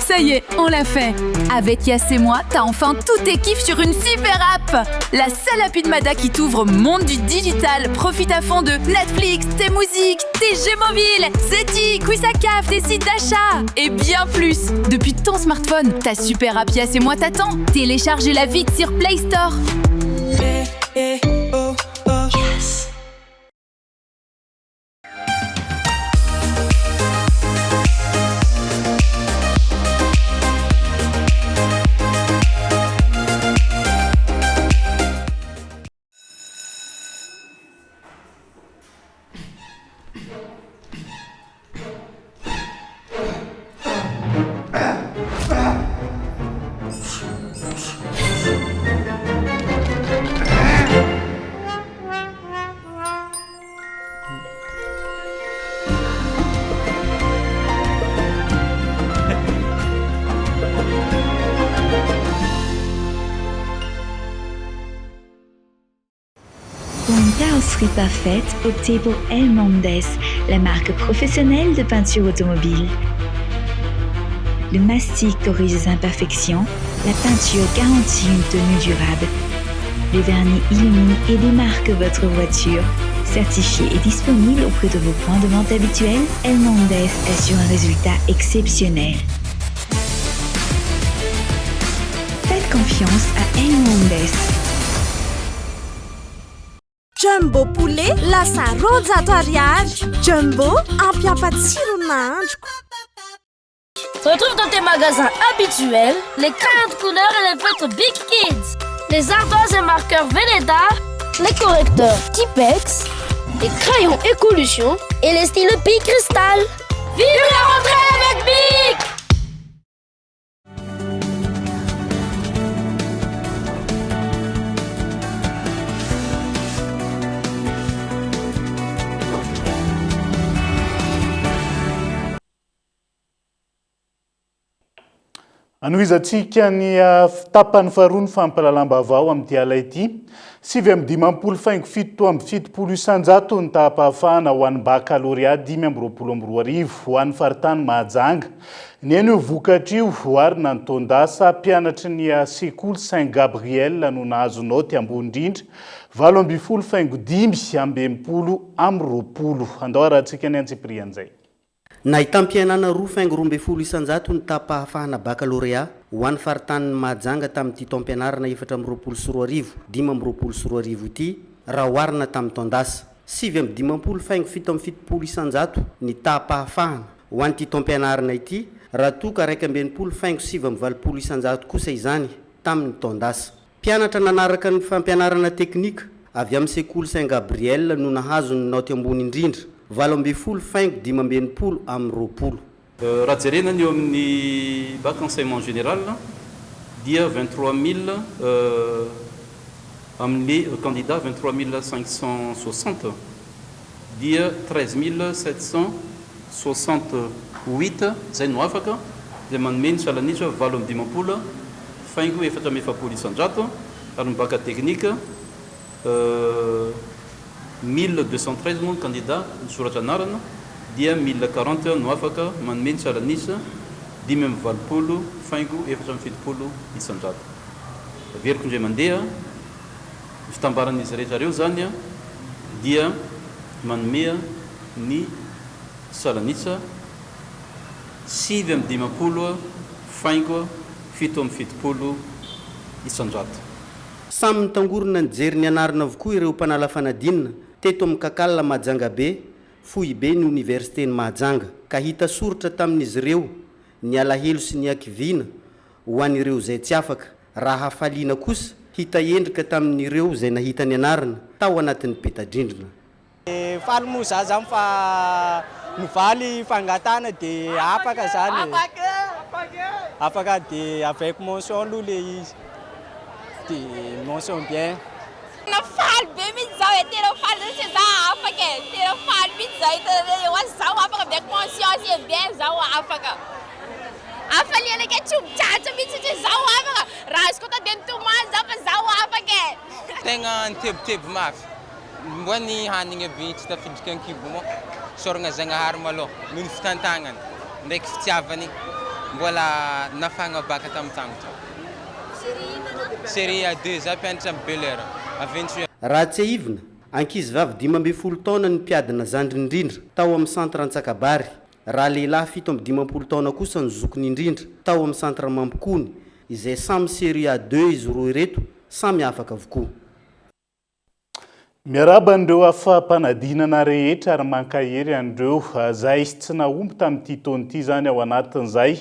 Ça y est, on l'a fait Avec Yas et moi, t'as enfin tous tes kiffs sur une super app La seule appli de Mada qui t'ouvre au monde du digital. Profite à fond de Netflix, tes musiques, tes jeux mobiles, Zeti, Quizakaf, tes sites d'achat et bien plus Depuis ton smartphone, ta super app Yas et moi t'attend Téléchargez-la vite sur Play Store Eh, oh, oh. Yes. Pour une carrosserie parfaite, optez pour El Mondes, la marque professionnelle de peinture automobile. Le mastic corrige les imperfections, la peinture garantit une tenue durable. Le vernis illumine et démarque votre voiture. Certifié et disponible auprès de vos points de vente habituels, Hernandez assure un résultat exceptionnel. Faites confiance à Hernandez. Jumbo poulet lasa 200 ariary. Jumbo ampiampatsiro ny nahandroko. Retrouve dans tes magasins habituels les 40 couleurs et les feutres Big Kids, les ardoises et marqueurs Velleda, les correcteurs Tipex, les crayons Écolution et les stylos Big Crystal. Vive la rentrée avec Big! Anohizantsika ny tapany faharoa ny fampahalalam-baovao amin'ity ala ity. 59 faingo 77 isan-jato ny taham-pahafahana ho an'ny bakalorea 2025 ho an'ny faritany Mahajanga. Nihaino io vokatra io ary na ny taon-dasa, mpianatry ny sekoly Saint Gabriel no nahazo naoty ambony indrindra, 18 faingo 65. Andao harahantsika ny antsipirian'izay. Nahitam-pihenana roa faingo 12% ny taham-pahafahana bakalorea ho an'ny faritanin'i Mahajanga tamin'ity taom-pianarana 2024, 2025 ity raha oharina tamin'ny taon-dasa. 59 faingo 77% ny taham-pahafahana ho an'ity taom-pianarana ity raha toa ka 61 faingo 89% kosa izany tamin'ny taon-dasa. Mpianatra nanaraka ny fampianarana teknika avy amin'ny sekoly Saint Gabriel no nahazo ny naoty ambony indrindra, 18 faingo 65. Raha jerena ny eo amin'ny bac enseignement général dia 23 mille amin'ny candidat 23 560 dia 13 768 izay no afaka, izay manome ny salan'isa 58 faingo 44% ary ny bac technique 1213 moa ny candidat nisoratra anarana dia 1040 no afaka manome ny salan'isa 85 faingo 74%. Averiko indray mandeha, ny fitambaran'izy rehetra ireo izany dia manome ny salan'isa 59 faingo 77%. Samy nitangorona nijery ny anarana avokoa ireo mpanala fanadinana teto amin'ny Kakal Mahajanga Be, foiben'ny oniversiten'i Mahajanga, ka hita soritra tamin'izy ireo ny alahelo sy ny hakiviana ho an'ireo izay tsy afaka, raha hafaliana kosa hita endrika tamin'ireo izay nahita ny anarana tao anatin'ny peta-drindrina. Faly moa za zany fa nivaly fangatahana de afaka zany e. Afaka de avec mention aloha le izy de mention bien. Tena faly be mihitsy zaho e, tena faly satria za afaka e, tena faly mihitsy zaho hitanareo hoe zaho afaka avec mention c'est bien zaho afaka. Hafaliana kay tsy ho tratra mihitsy satria zaho afaka, raha azoko atao dia nitomany zaho fa zaho afaka e. Tegna nitebiteby mafy, mboa ny hanigny aby tsy tafidriky an-kibo moa, isaoragna Zagnahary malôha noho ny fitantagnany ndraiky fitiavany mbola nafagna baka tamin'ny tagno tao. Série A deux, za mpianatra amin'ny Bel Air, à 28. Raha tsiahivina, ankizivavy 15 taona ny mpiadina zandriny indrindra tao amin'ny Centre Antsakabary, raha lehilahy 57 taona kosa ny zokiny indrindra tao amin'ny Centre Mampikony, izay samy Série A deux izy roa ireto, samy afaka avokoa. Miarahaba an'ireo afa-panadinana rehetra ary mankahery an'ireo izay tsy nahomby tamin'ity taona ity izany ao anatin'izay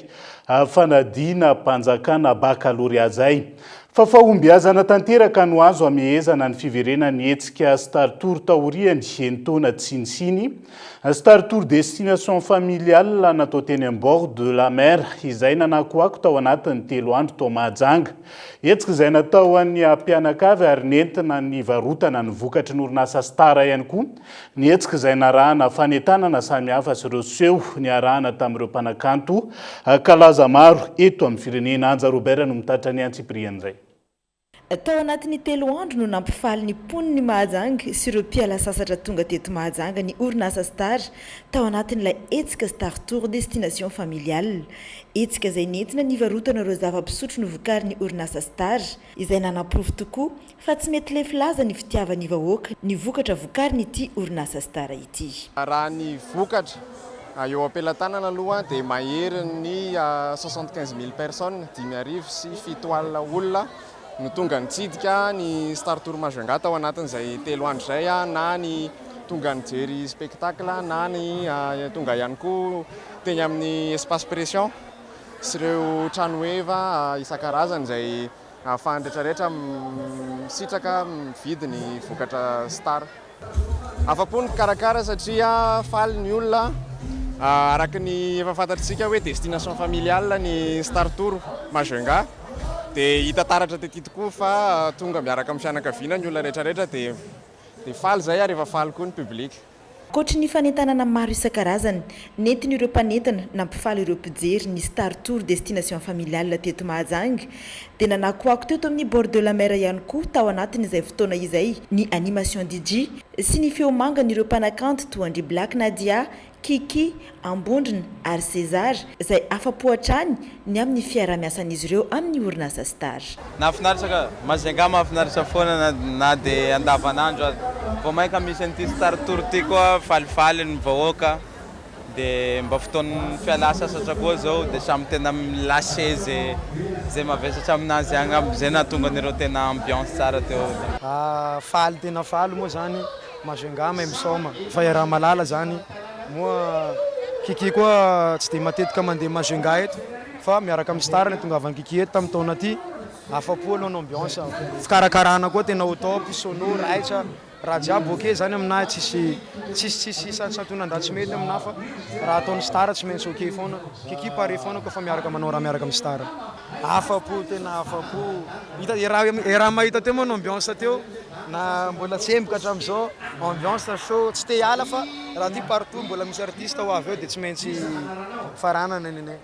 fanadinam-panjakana bakalorea izay. Fa fahombiazana tanteraka no azo amehezana ny fiverenan'ny hetsika Star Tour taorian'ny enin-taona tsy nisiany. Star Tour Destination Familiale natao teny am bord de la mer izay nanakoako tao anatin'ny telo andro tao Mahajanga. Hetsika izay natao ho an'ny mpianakavy ary nentina nivarotana ny vokatry ny orinasa Star ihany koa ny hetsika izay narahana fanentanana samihafa sy ireo seho niarahana tamin'ireo mpanakanto kalaza maro eto amin'ny firenena. Anja Robert no mitatitra ny antsipirian'izay. Tao anatin'ny telo andro no nampifaly ny mponin'i Mahajanga sy ireo mpiala sasatra tonga teto Mahajanga ny orinasa Star tao anatin'ilay hetsika Star Tour Destination Familiale. Hetsika izay nentina nivarotana ireo zava-pisotro novokarin'ny orinasa Star, izay nanaporofo tokoa fa tsy mety lefy laza ny fitiavan'ny vahoaka ny vokatra vokarin'ity orinasa Star ity. Raha ny vokatra eo am-pelatanana aloha dia maherin'ny 75 mille personnes, 7500 olona no tonga nitsidika ny Star Tour Majunga tao anatin'izay telo andro izay, na ny tonga nijery spectacle na ny tonga ihany koa teny amin'ny espace pression sy ireo trano heva isan-karazany izay ahafahan'ny rehetrarehetra misitraka mividy ny vokatra Star. Afa-po ny mpikarakara satria faly ny olona araka ny efa fantatritsika hoe destination familiale ny Star Tour Majunga dia hita taratra tety tokoa fa tonga miaraka amin'ny fianakaviana ny olona rehetrarehetra dia dia faly izay ary efa faly koa ny public. Ankoatry ny fanentanana maro isan-karazany nentin'ireo mpanentana nampifaly ireo mpijery ny Star Tour Destination Familiale teto Mahajanga dia nanakoako teto amin'ny Bord de la Mer ihany koa tao anatin'izay fotoana izay ny animation DJ sy ny feo mangan'ireo mpanakanto toa an-dry Black Nadia, Kiki, Ambondrona ary César izay afa-po hatrany ny amin'ny fiaraha-miasan'izy ireo amin'ny orinasa Star. Nahafinaritra ka! Majunga mahafinaritra foana na na dia andavanandro aza. Vao mainka misy an'ity Star Tour ity koa falifaly ny vahoaka dia mba fotoan'ny fiala sasatra koa zao dia samy tena mi-lâcher ze ze mavesatra aminazy agny aby zay nahatonga an'ireo tena ambiance tsara teo. Faly tena faly moa zany Majunga mahay misaoma fa iaraha-mahalala zany moa Kiki koa tsy dia matetika mandeha Majunga eto fa miaraka amin'ny Star ny tongavan'i Kiki eto tamin'ny taona ity, afa-po aloha ny ambiance, fikarakarana koa tena au top, sono raitra, raha jiaby ok zany aminahy tsisy tsisy tsisy santionan-draha tsy mety aminahy fa raha ataon'ny Star tsy maintsy ok foana, Kiki pare foana koa fa miaraka manao raha miaraka amin'ny Star. Afa-po tena afa-po, hita raha mahita teo moa ny ambiance teo na mbola tsy emboka hatramin'izao, ambiance chaud tsy te hiala fa raha ty partout mbola misy artiste ho avy eo dia tsy maintsy faranana neneh.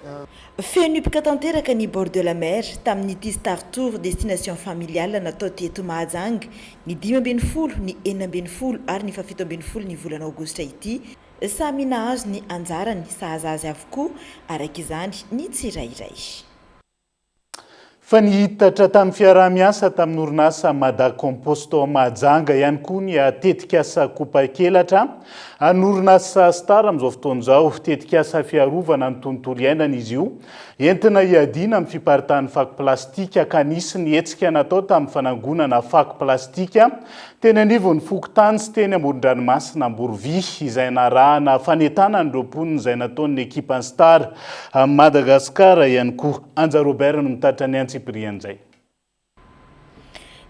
Feno hipoka tanteraka ny bord de la mer tamin'ity Star Tour Destination Familiale natao teto Mahajanga ny 15, ny 16 ary ny faha-17 ny volana aogositra ity. Samy nahazo ny anjarany sahaza azy avokoa araka izany ny tsirairay. Fa nihitatra tamin'ny fiaraha-miasa tamin'ny orinasa Mada Compost ao Mahajanga ihany koa ny tetikasa Kopakelatra an'ny orinasa Star amin'izao fotoana izao. Tetikasa fiarovana ny tontolo iainana izy io, entina hiadiana amin'ny fiparitahan'ny fako plastika ka nisy ny hetsika natao tamin'ny fanangonana fako plastika Teny anivon'ny fokontany sy teny amoron-dranomasina Amborovy, izay narahana fanentanana ireo mponina izay nataon'ny ekipan'ny Star Madagascar ihany koa. Anja Robert no mitatitra ny antsipirian'izay.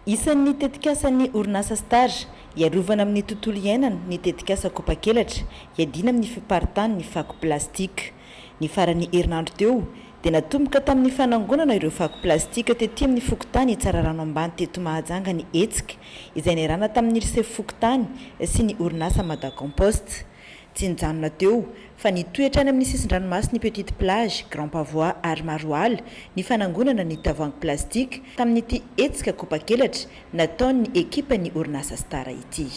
Isan'ny tetikasan'ny orinasa Star hiarovana amin'ny tontolo iainana ny tetikasa Kopakelatra hiadiana amin'ny fiparitahan'ny fako plastika. Ny faran'ny herinandro teo dia natomboka tamin'ny fanangonana ireo fako plastika tety amin'ny fokontany Tsararano Ambany teto Mahajanga ny hetsika izay niarahana tamin'ny ry sefo fokontany sy ny orinasa Madacompost. Tsy nijanona teo fa nitohy hatrany amin'ny sisin-dranomasin'i Petite Plage, Grand Pavois ary Maroala ny fanangonana ny tavoahangy plastika tamin'ity hetsika kopakelatra nataon'ny ekipan'ny orinasa Star ity.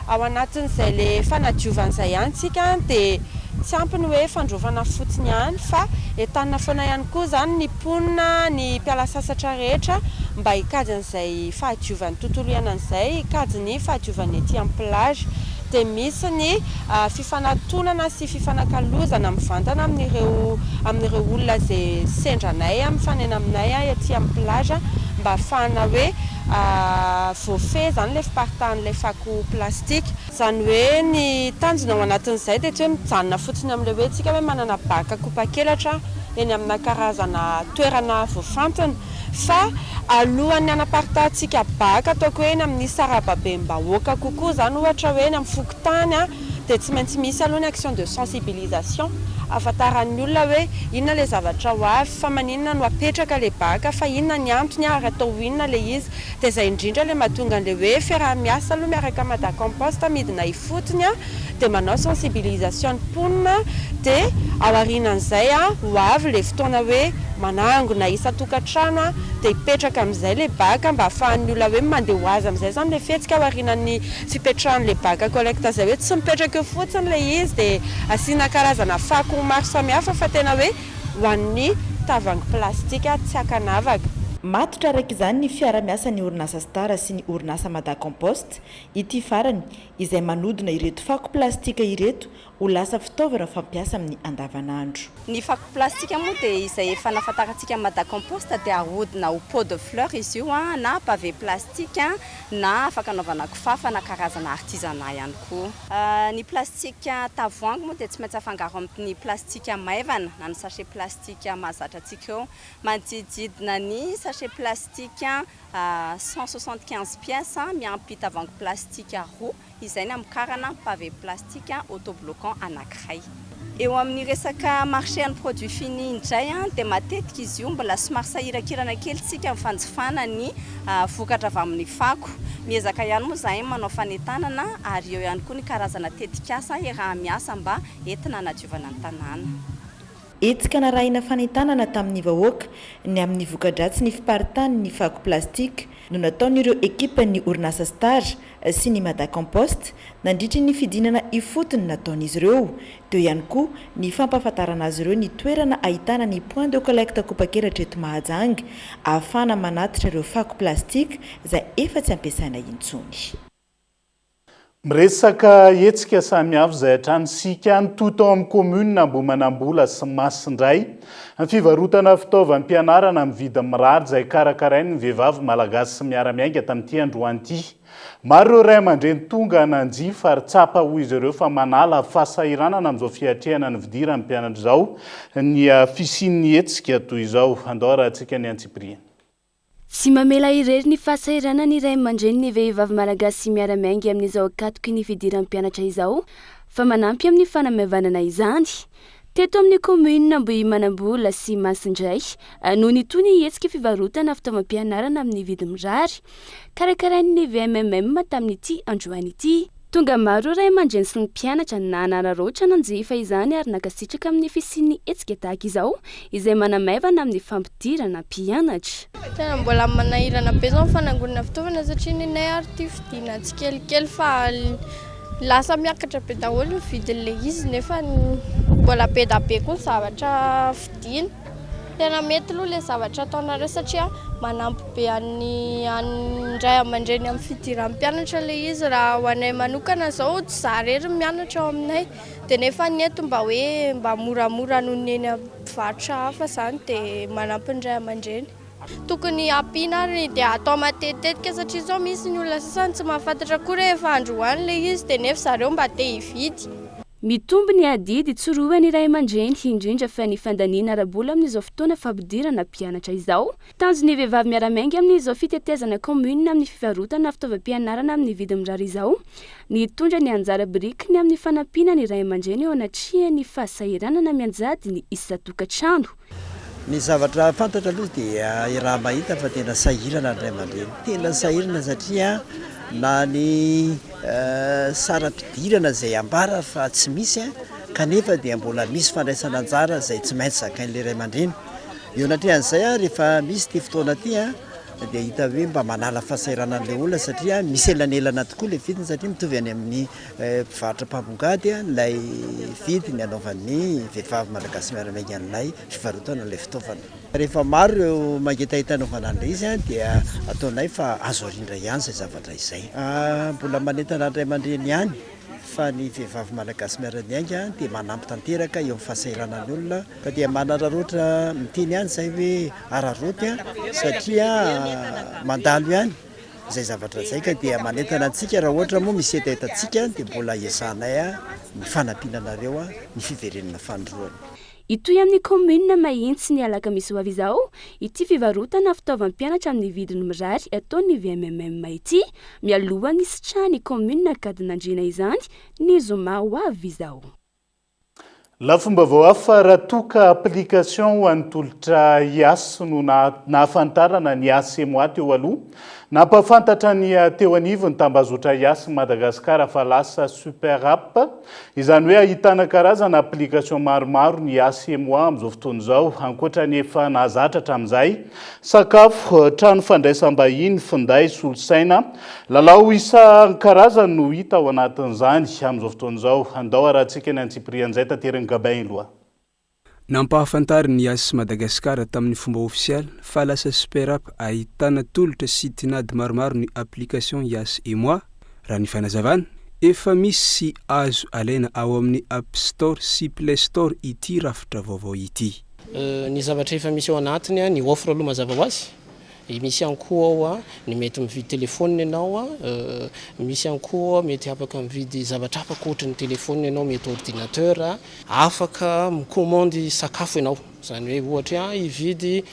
Ao anatin'izay le fanadiovana izay ihany tsika dia tsy ampy ny hoe fandrovana fotsiny ihany fa entanina foana ihany koa izany ny mponina, ny mpiala sasatra rehetra mba hikajy an'izay fahadiovan'ny tontolo iainana izay, hikajy ny fahadiovan'ny ety amin'ny plage. Dia misy ny fifanatonana sy fifanakalozana mivantana amin'ireo amin'ireo olona izay sendra anay, mifanena aminay ety amin'ny plage mba hahafahana hoe voafehy izany ilay fiparitahan'ilay fako plastika. Izany hoe ny tanjona ao anatin'izay dia tsy hoe mijanona fotsiny amin'ilay hoe tsika hoe manana bac kopakelatra eny amina karazana toerana voafantina fa alohan'ny hanaparitahantsika bac ataoko hoe eny amin'ny sarababem-bahoaka kokoa izany ohatra hoe eny amin'ny fokontany dia tsy maintsy misy aloha ny action de sensibilisation ahafantaran'ny olona hoe inona ilay zavatra ho avy, fa maninona no apetraka ilay bac, fa inona ny antony ary atao inona ilay izy. Dia izay indrindra ilay mahatonga an'ilay hoe fiaraha-miasa aloha miaraka Madacompost midina ifotony dia manao sensibilisation ny mponina dia aorianan'izay ho avy ilay fotoana hoe manangona isan-tokantrano dia hipetraka amin'izay ilay bac mba ahafahan'ny olona hoe mandeha ho azy amin'izay izany ilay fihetsika aorianan'ny fipetrahan'ilay bac collecte izay hoe tsy mipetraka eo fotsiny ilay izy dia asiana karazana fako maro samihafa fa tena hoe ho an'ny tavoahangy plastika tsy ankanavaka. Matotra araka izany ny fiara-miasan'ny orinasa Star sy ny orinasa Madacompost, ity farany izay manodina ireto fako plastika ireto ho lasa fitaovana fampiasa amin'ny andavanandro. Ny fako plastika moa dia izay efa nahafantarantsika ny Madacompost dia ahodina ho pot de fleur izy io na pavé plastique na afaka anaovana kifafa na karazana artisanat ihany koa. Ny plastika tavoahangy moa dia tsy maintsy afangaro amin'ny plastika maivana na ny sachet plastique mahazatra antsika eo. Manodidididina ny sachet plastique 175 pièces miampy tavoahangy plastika roa. izay namokarana pavé plastique autobloquant anankiray. Eo amin'ny resaka marché an'ny produit fini indray dia matetika izy io mbola somary sahirakirana kely tsika amin'ny fanjifana ny vokatra avy amin'ny fako. Miezaka ihany moa izahay manao fanentanana ary eo ihany koa ny karazana tetikasa iaraha-miasa mba entina hanadiovana ny tanàna. Hetsika narahina fanentanana tamin'ny vahoaka ny amin'ny voka-dratsy ny fiparitahan'ny fako plastika no nataon'ireo ekipan'ny orinasa Star sy ny Madacompost nandritry ny fidinana ifotony nataon'izy ireo. Teo ihany koa ny fampahafantarana azy ireo ny toerana ahitana ny point de collecte Kopakelatra eto Mahajanga ahafahana manatitra ireo fako plastika izay efa tsy ampiasaina intsony. Miresaka hetsika samihafa izay hatrany isika. Nitohy tao amin'ny kaominina Ambohimanambola sy Masindray ny fivarotana fitaovam-pianarana amin'ny vidiny mirary izay karakarain'ny vehivavy malagasy miara-miainga tamin'ity androany ity. Maro ireo ray aman-dreny tonga nanjifa ary tsapa hoy izy ireo fa manala fahasahiranana amin'izao fiatrehana ny fidiran'ny mpianatra izao ny fisian'ny hetsika toy izao. Andao arahantsika ny antsipiriany. Tsy mamela irery ny fahasahiranan'ny ray aman-dreny ny vehivavy malagasy miara-miainga amin'izao ankatoky ny fidiran'ny mpianatra izao fa manampy amin'ny fanamaivanana izany. Teto amin'ny kaominina Ambohimanambola sy Masindray no nitohy ny hetsika fivarotana fitaovam-pianarana amin'ny vidiny mirary, karakarain'ny VMMM tamin'ity androany ity. Tonga maro ireo ray aman-dreny sy ny mpianatra nanararaotra nanjifa izany ary nankasitraka amin'ny fisian'ny hetsika tahaka izao izay manamaivana amin'ny fampidirana mpianatra. Tena mbola manahirana be izao ny fanangonana fitaovana satria nenay ary ity vidiana tsikelikely fa lasa miakatra be daholo ny vidin'ilay izy nefa mbola be da be koa ny zavatra vidiana. Tena mety aloha ilay zavatra ataonareo satria manampy be an'ny an'ny ray aman-dreny amin'ny fidiran'ny mpianatra ilay izy. Raha ho anay manokana izao tsy izaho irery no mianatra ao aminay dia nefa ny eto mba hoe mba moramora noho ny eny amin'ny mpivarotra hafa izany dia manampy ny ray aman-dreny. Tokony ampiana ary dia atao matetitetika satria izao misy ny olona sasany tsy mahafantatra akory hoe efa androany ilay izy dia nefa zareo mba te hividy. Mitombo ny adidy tsorohan'ny ray aman-dreny, indrindra fa ny fandaniana ara-bola amin'izao fotoana fampidirana mpianatra izao. Tanjon'ny vehivavy miara-miainga amin'izao fitetezana kaominina amin'ny fivarotana fitaovam-pianarana amin'ny vidiny mirary izao ny hitondra ny anjara birikiny amin'ny fanampiana ny ray aman-dreny eo anatrehan'ny fahasahiranana mianjady ny isan-tokantrano. Ny zavatra fantatra aloha dia iaraha-mahita fa tena sahirana ny ray aman-dreny, tena sahirana satria na ny saram-pidirana izay ambara fa tsy misy kanefa dia mbola misy fandraisana anjara izay tsy maintsy zakain'ilay ray aman-dreny. Eo anatrehan'izay rehefa misy ity fotoana ity dia hita hoe mba manala fahasahiranana ilay olona satria misy elanelana tokoa ilay vidiny satria mitovy any amin'ny Mpivarotra mpambongady ilay vidiny anaovan'ny vehivavy malagasy miara-miainga an'ilay fivarotana ilay fitaovana. Rehefa maro ireo mangetaheta anaovana an'ilay izy dia ataonay fa azo arindra ihany izay zavatra izay. Mbola manentana ny ray aman-dreny ihany fa ny vehivavy malagasy miara-miainga dia manampy tanteraka eo amin'ny fahasahiranan'ny olona ka dia manararaotra miteny ihany izay hoe araraoty satria mandalo ihany. Izay zavatra izay ka dia manentana antsika raha ohatra moa misy hetahetantsika dia mbola ezahanay ny fanampiana anareo ny fiverenana fanindroany. Hitohy amin'ny kaominina Mahitsy ny alakamisy ho avy izao ity fivarotana fitaovam-pianatra amin'ny vidiny mirary ataon'ny VMMM ity, mialohan'ny hisitrahan'ny kaominina Ankadinandriana izany ny zoma ho avy izao. Lafim-baovao hafa, raha toa ka application ho an'ny tolotra Yas no nahafantarana ny Yas et moi teo aloha, nampahafantatra ny teo anivon'ny tambazotra Yas Madagascar fa lasa super app, izany hoe ahitana karazana application maromaro ny Yas et moi amin'izao fotoana izao, ankoatra ny efa nahazatra hatramin'izay, sakafo, trano fandraisam-bahiny, finday, solosaina, Lalao isan-karazany no hita ao anatin'izany amin'izao fotoana izao. Andao harahantsika ny antsipirian'izay taterin'i Gabin Eloi. Nampahafantarin'ny Yas Madagascar tamin'ny fomba ofisialy fa lasa super app ahitana tolotra sy tinady maromaro ny application Yas et moi. Raha ny fanazavana, efa misy sy azo alaina ao amin'ny App Store sy Play Store ity rafitra vaovao ity. Ny zavatra efa misy ao anatiny, ny offre aloha mazava ho azy, Misy ihany koa ao ny mety mividy telephone ianao, misy ihany koa mety afaka mividy zavatra hafa ankoatry ny telephone ianao, mety ordinateur, afaka mi-commande sakafo ianao, izany hoe ohatra hoe hividy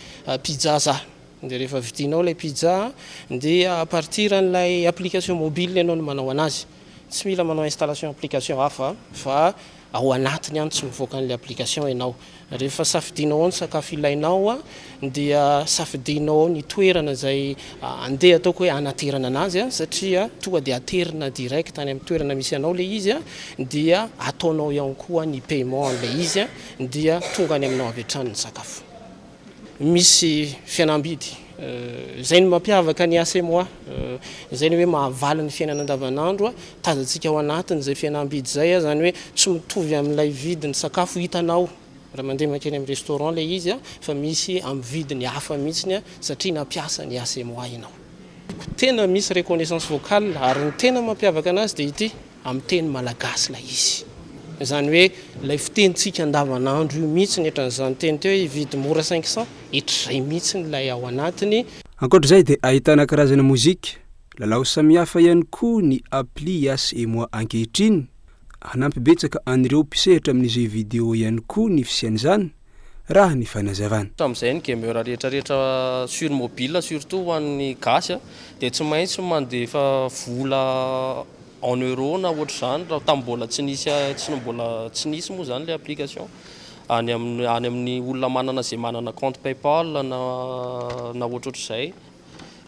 pizza za, dia rehefa vidinao ilay pizza dia à partir an'ilay application mobile ianao no manao anazy, tsy mila manao installation application hafa fa ao anatiny ihany tsy mivoaka an'ilay application ianao. Rehefa safidianao ao ny sakafo ilainao dia safidianao ao ny toerana izay andeha ataoko hoe hanaterana anazy satria tonga dia aterina direct any amin'ny toerana misy anao ilay izy dia ataonao ihany koa ny paiement an'ilay izy dia tonga any aminao avy hatrany ny sakafo. Misy fihenam-bidy. Izay no mampiavaka ny ACMOA. Izay ny hoe mahavaly ny fiainana andavanandro. Tazantsika ao anatin'izay fihenam-bidy izay, izany hoe tsy mitovy amin'ilay vidin'ny sakafo hitanao raha mandeha mankeny amin'ny restaurant ilay izy fa misy amin'ny vidiny hafa mihitsy satria nampiasa ny ACMOA ianao. Tena misy reconnaissance vocale ary ny tena mampiavaka anazy dia ity. Amin'ny teny malagasy ilay izy. Izany hoe ilay fitenintsika andavanandro io mihitsy, ohatran'izany teny teo hoe hividy mora 500, ohatr'izay mihitsy ilay ao anatiny. Ankoatra izay dia ahitana karazana mozika, lalao samihafa ihany koa ny appli Yas et moi ankehitriny. Hanampy betsaka an'ireo mpisehatra amin'ny jeux vidéo ihany koa ny fisian'izany, raha ny fanazavana. Hatramin'izay ny gamer rehetra rehetra sur mobile surtout ho an'ny gasy dia tsy maintsy mandefa vola en euro na ohatr'izany raha tamin'ny mbola tsy nisy tsy mbola tsy nisy moa izany ilay application any amin'ny any amin'ny olona manana izay manana compte PayPal na na ohatrohatr'izay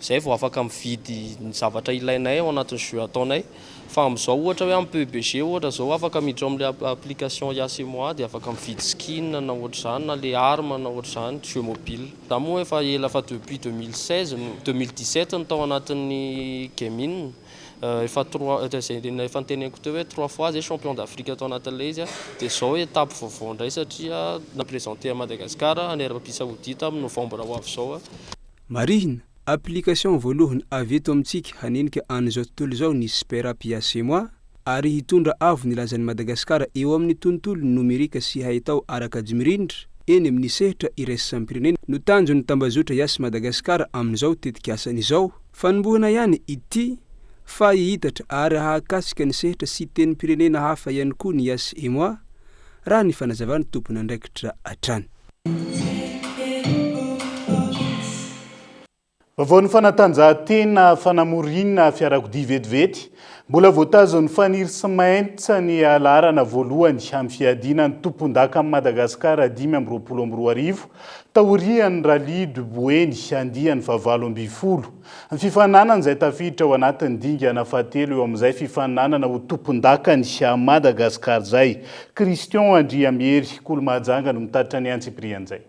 izay vao afaka mividy ny zavatra ilainay ao anatin'ny jeu ataonay fa amin'izao ohatra hoe amin'ny PUBG ohatra izao afaka miditra ao amin'ilay application Yas et moi dia afaka mividy skin na ohatr'izany na ilay arme na ohatr'izany jeu mobile za moa efa ela fa depuis 2016 no 2017 no tao anatin'ny gaming Efa trois, izay efa noteneniko teo hoe trois fois zay champion d'Afrique tao anatin'ilay izy dia izao étape vaovao indray satria ni-représenter an'i Madagascar any Arabie Saoudite amin'ny novembre ho avy izao. Marihina, application voalohany avy eto amintsika hanenika an'izao tontolo izao ny Spera Piacemoa ary hitondra avo ny lazan'i Madagasikara eo amin'ny tontolo nomerika sy haitao ara-kajimirindra eny amin'ny sehatra iraisam-pirenena no tanjon'ny tambazotra Yas Madagascar amin'izao tetikasany izao. Fanombohana ihany ity fa hihitatra ary hahakasika ny sehatra sy tenim-pirenena hafa ihany koa ny Yas et moi, raha ny fanazavan'ny tompon'andraikitra hatrany. Vaovaon'ny fanatanjahantena fanamoriana fiarakodia vetivety. Mbola voatazon'ny Faniry sy Maints ny laharana voalohany amin'ny fiadiana ny tompondakan'i Madagasikara 2025 taorian'ny Rallye du Boeny andiany faha-18. Ny fifaninanana izay tafiditra ao anatin'ny dingana fahatelo eo amin'izay fifaninanana ho tompondakan'i Madagasikara izay. Christian Andriamihery, Kolo Mahajanga no mitatitra ny antsipirian'izay.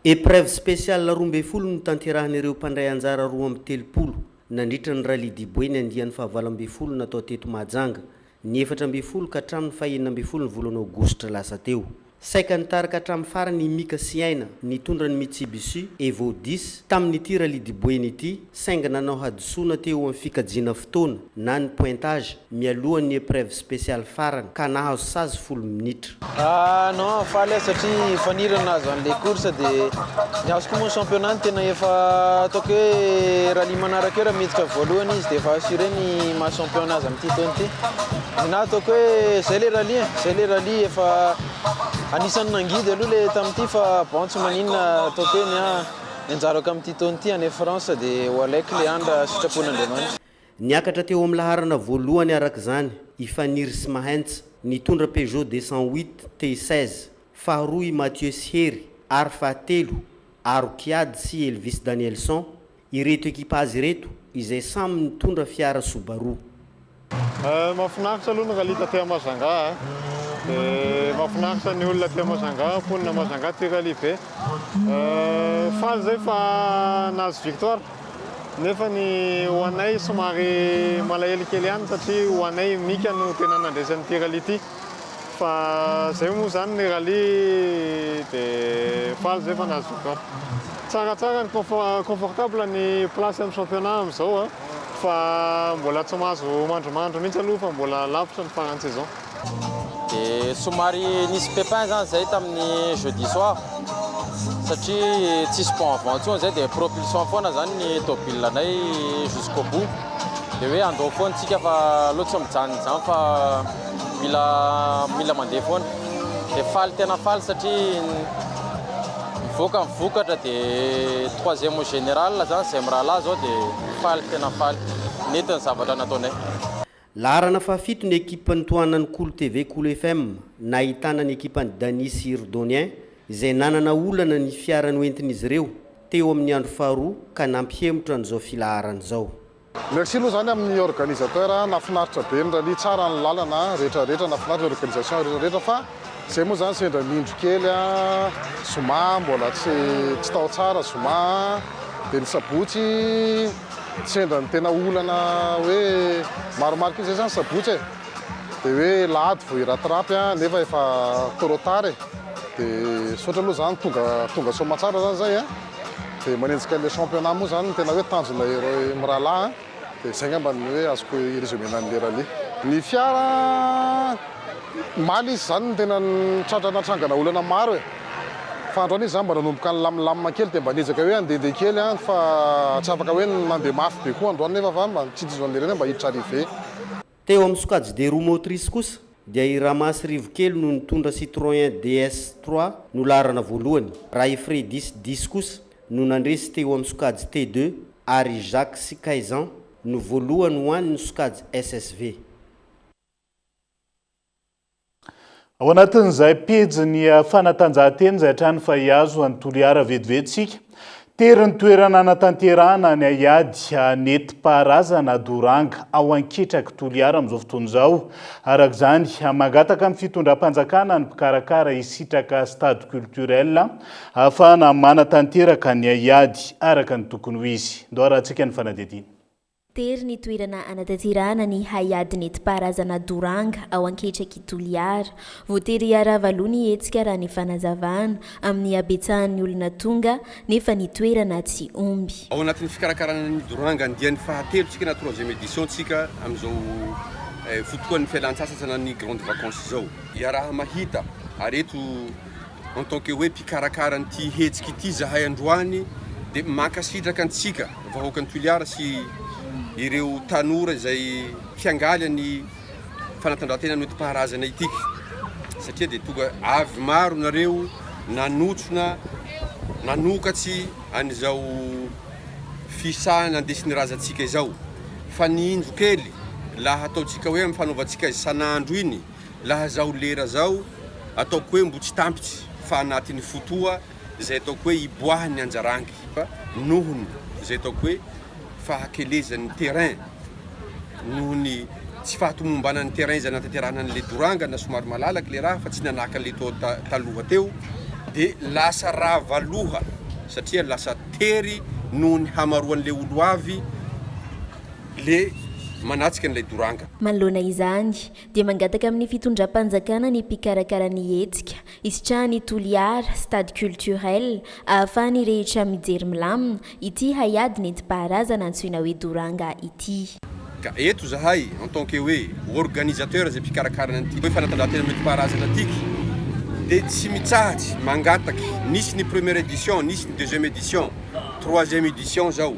Épreuve spéciale 12 notanterahin'ireo mpandray anjara 32 nandritra ny Rallye du Boeny andiany faha-18 natao teto Mahajanga, ny 14 ka hatramin'ny faha-16 ny volana aogositra lasa teo. Saika nitarika hatramin'ny farany i Mika sy Aina nitondra ny Mitsubishi Evo Dix tamin'ity Rallye du Boeny ity saingy nanao hadisoana teo amin'ny fikajiana fotoana na ny pointage mialohan'ny épreuve spéciale farany ka nahazo sazy folo minitra. Ah non, faly aho satria faniry ny nahazo an'ilay course dia ny azo koa moa ny championnat no tena efa ataoko hoe rallye manaraka eo raha miditra voalohany izy dia efa assuré ny maha champion azy amin'ity taona ity. Ny ahy ataoko hoe izay ilay rallye e, izay ilay rallye efa anisan'ny nangidy aloha ilay tamin'ity fa bon tsy maninona ataoko hoe ny ahy ny anjarako amin'ity taona ity any France dia ho alaiko ilay andro raha sitrapon'Andriamanitra. Niakatra teo amin'ny laharana voalohany araka izany i Faniry sy Mahentsa, nitondra Peugeot 208 T 16, faharoa i Mathieu sy Hery ary fahatelo Aro Kiady sy Elvis Danielson, ireto ekipazy ireto izay samy nitondra fiara Subaru. Mahafinaritra aloha ny rallye taty Majunga a! Dia mahafinaritra ny olona aty Majunga, mponina Majunga tia rallye be. Faly zay fa nahazo victoire nefa ny ho anay somary malahelo kely ihany satria ho anay Mika no tena nandresy an'ity rallye ity. Fa zay moa zany ny rallye de faly zay fa nahazo victoire. Tsaratsara ny confortable ny place amin'ny championnat amin'izao a, fa mbola tsy mahazo mandrimandry mihitsy aloha fa mbola lavitra ny faran'ny saison. De somary nisy pépin zany zay tamin'ny jeudi soir satria tsisy pont avant intsony zay de propulsion foana zany ny tôbile anay jusqu'au bout de hoe andao foana tsika fa aleo tsy mijanona izany fa Mila mila mandeha foana. Dia faly tena faly satria mivoaka ny vokatra dia troisième au général zany izay mirahalahy zao dia faly tena faly. Nety ny zavatra nataonay. Laharana fahafito ny ekipan'ny tohanan'ny Kolo TV Kolo FM, nahitana ny ekipan'i Dany sy Irdonien, izay nanana olana ny fiara noentin'izy ireo teo amin'ny andro faharoa ka nampihemotra an'izao filaharana izao. Merci aloha zany amin'ny organisateur a, nafinaritra be ny rallye, tsara ny lalana rehetra rehetra, nafinaritra ny organisation rehetra rehetra fa zay moa zany sendra nindro kely a, zoma mbola tsy tsy tao tsara zoma a, de ny sabotsy sendra ny tena olana hoe maromaro kely zay zany sabotsy e, de hoe lahady vao hi-rattrape a nefa efa trop tard e, de misaotra aloha zany tonga tonga soamatsara zany zay a. Dia manenjika an'ilay championnat moa izany no tena hoe tanjona ireo mirahalahy an, dia izay angamba no hoe azoko hi-resumer-na an'ilay rallye. Ny fiara, omaly izy izany no tena tratra natrangana olana maro e, fa androany izy izany mba nanomboka nilamimlamina kely dia mba niezaka hoe handehandeha kely an, fa tsy afaka hoe nandeha mafy be koa androany nefa fa mba nitsinjotsinjo an'ilay ireny mba hiditra arrivée. Teo amin'ny sokajy deux roues motrices kosa dia i Ramasy Rivokely no nitondra Citroën DS trois no laharana voalohany, raha i Freddy sy Diss kosa no nandresy teo amin'ny sokajy T deux ary i Jacques sy Kaizen no voalohany ho an'ny sokajy SSV. Ao anatin'izay pejin'ny fanatanjahantena izay hatrany fa hihazo an'i Toliara vetivety isika. Tery ny toerana hanatanterahana ny haiady nentim-paharazana Doranga ao Anketraky Toliara amin'izao fotoana izao. Araka izany, mangataka amin'ny fitondram-panjakana ny mpikarakara hisitraka stade culturel ahafahana manatanteraka ny haiady araka ny tokony ho izy. Ndao arahantsika ny fanadihadiana. Tery ny toerana hanatanterahana ny haiady nentim-paharazana Doranga ao Anketraky Toliara. Voatery hiarahaba aloha ny hetsika raha ny fanazavana, amin'ny habetsahan'ny olona tonga, nefa ny toerana tsy omby. Ao anatin'ny fikarakarana ny Doranga andiany fahatelo tsika na troisième édition tsika amin'izao fotoan'ny fialan-tsasatra na ny grande vacances izao. Iaraha-mahita ary eto En tant que hoe mpikarakara an'ity hetsika ity zahay androany dia mankasitraka antsika vahoakan'i Toliara sy ireo tanora izay mpiangaly ny fanatanjahantena nentim-paharazana ity satria dia tonga avy maro nareo nanotrona nanokatsy an'izao fisahana andesin'ny razantsika izao fa ny indro kely laha ataontsika hoe amin'ny fanaovantsika azy isan'andro iny Laha zao lera zao ataoko hoe mbo tsy tampitsy fa anatin'ny fotoa zay ataoko hoe iboahan'ny anjarangy fa nohony zay ataoko hoe fahakelezan'ny terrain nohony tsy fahatomombanan'ny terrain zay anatanterahana an'le doranga na somary malalaky le raha fa tsy nanahaka an'le tao taloha teo de lasa rava loha satria lasa tery nohony hamaroan'le olo avy le manatsika an'ilay doranga. Manoloana izany, dia mangataka amin'ny fitondram-panjakana ny mpikarakara ny hetsika, hisitrahan'i Toliara, stade culturel, ahafahan'ny rehetra mijery milamina, ity haiady nentim-paharazana antsoina hoe Doranga ity. Ka eto zahay en tant que hoe organisateur izay mpikarakara an'ity hoe fanatanjahantena nentim-paharazana tiky dia tsy mitsahatsy mangataky, nisy ny première édition, nisy ny deuxième édition, troisième édition zao,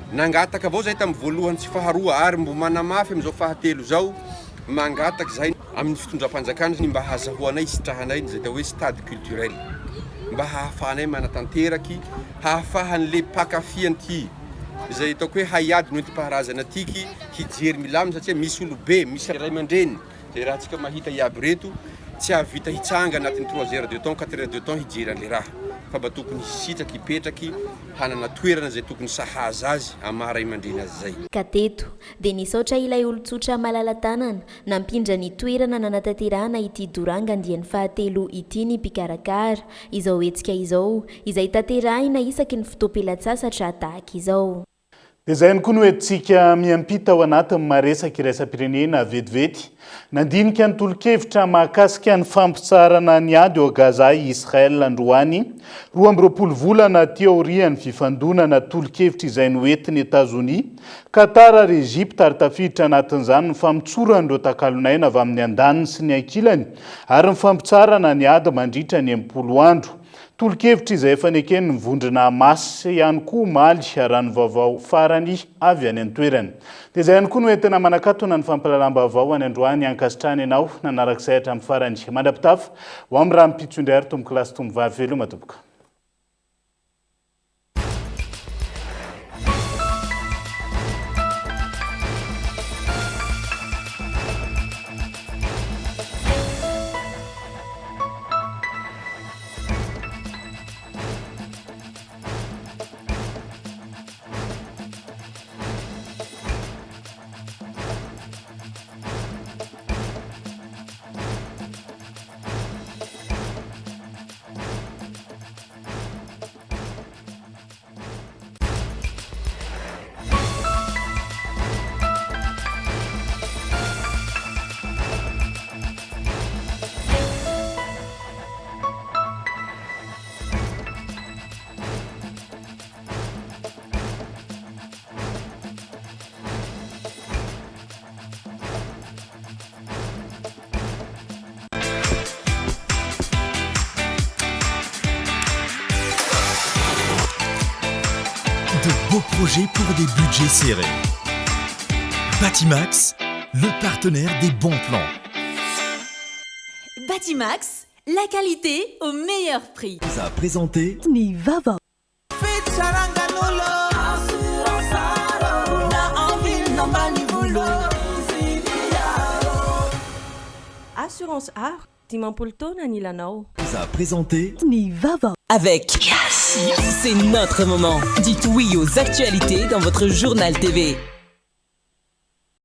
Nangataka avao zahay tamin'ny voalohany sy faharoa ary mbo manamafy amin'izao fahatelo izao, mangataka izahay amin'ny fitondram-panjakana ny mba hahazahoanay hisitrahanay ny izay atao hoe stade culturel mba hahafahanay manatanteraky, hahafahan'le mpankafy an'ity izay ataoko hoe haiady noentim-paharazana tiky hijery milamina satria misy olobe, misy ray aman-dreny izay raha antsika mahita iaby reto tsy hahavita hitsanga anatin'ny trois heures de temps, quatre heures de temps hijery an'le raha fa mba tokony hisitraky hipetraky hanana toerana izay tokony sahaza azy amin'ny maha ray aman-dreny azy izay. Ka teto dia nisaotra ilay olon-tsotra malala-tanana nampindra ny toerana nanatanterahana ity Doranga andiany fahatelo ity ny mpikarakara izao hetsika izao, izay tanterahina isaky ny fotoam-pialan-tsasatra tahaka izao. Dia izay ihany koa no entintsika miampita ao anatin'ny maha-resaka iraisam-pirenena vetivety. Nandinika ny tolo-kevitra mahakasika ny fampitsaharana ny ady ao Gaza i Israel androany, 22 volana aty aorian'ny fifandonana tolo-kevitra izay noentin'i Etazonia, Qatar ary Egypta ary tafiditra anatin'izany ny famotsoran'ireo takalon'aina avy amin'ny andaniny sy ny ankilany ary ny fampitsaharana ny ady mandritra ny 60 andro. Tolo-kevitra izay efa neken'ny vondrona Hamas ihany koa omaly, raha ny vaovao farany avy any an-toerana. Dia izay ihany koa no entina manakatona ny fampahalalam-baovao any androany. Ankasitrahana ianao nanarak'izay hatramin'ny farany. Mandra-pitafa ho amin'ny rahampitso indray ary tompokolahy sy tompovavy. Veloma tompoko. De beaux projets pour des budgets serrés. Batimax, le partenaire des bons plans. Batimax, la qualité au meilleur prix. A présenté Ny vaovao. Assurance Art, 50 taona anilanao. A présenté Ny vaovao. Avec Yes, c'est notre moment. Dites oui aux actualités dans votre journal TV.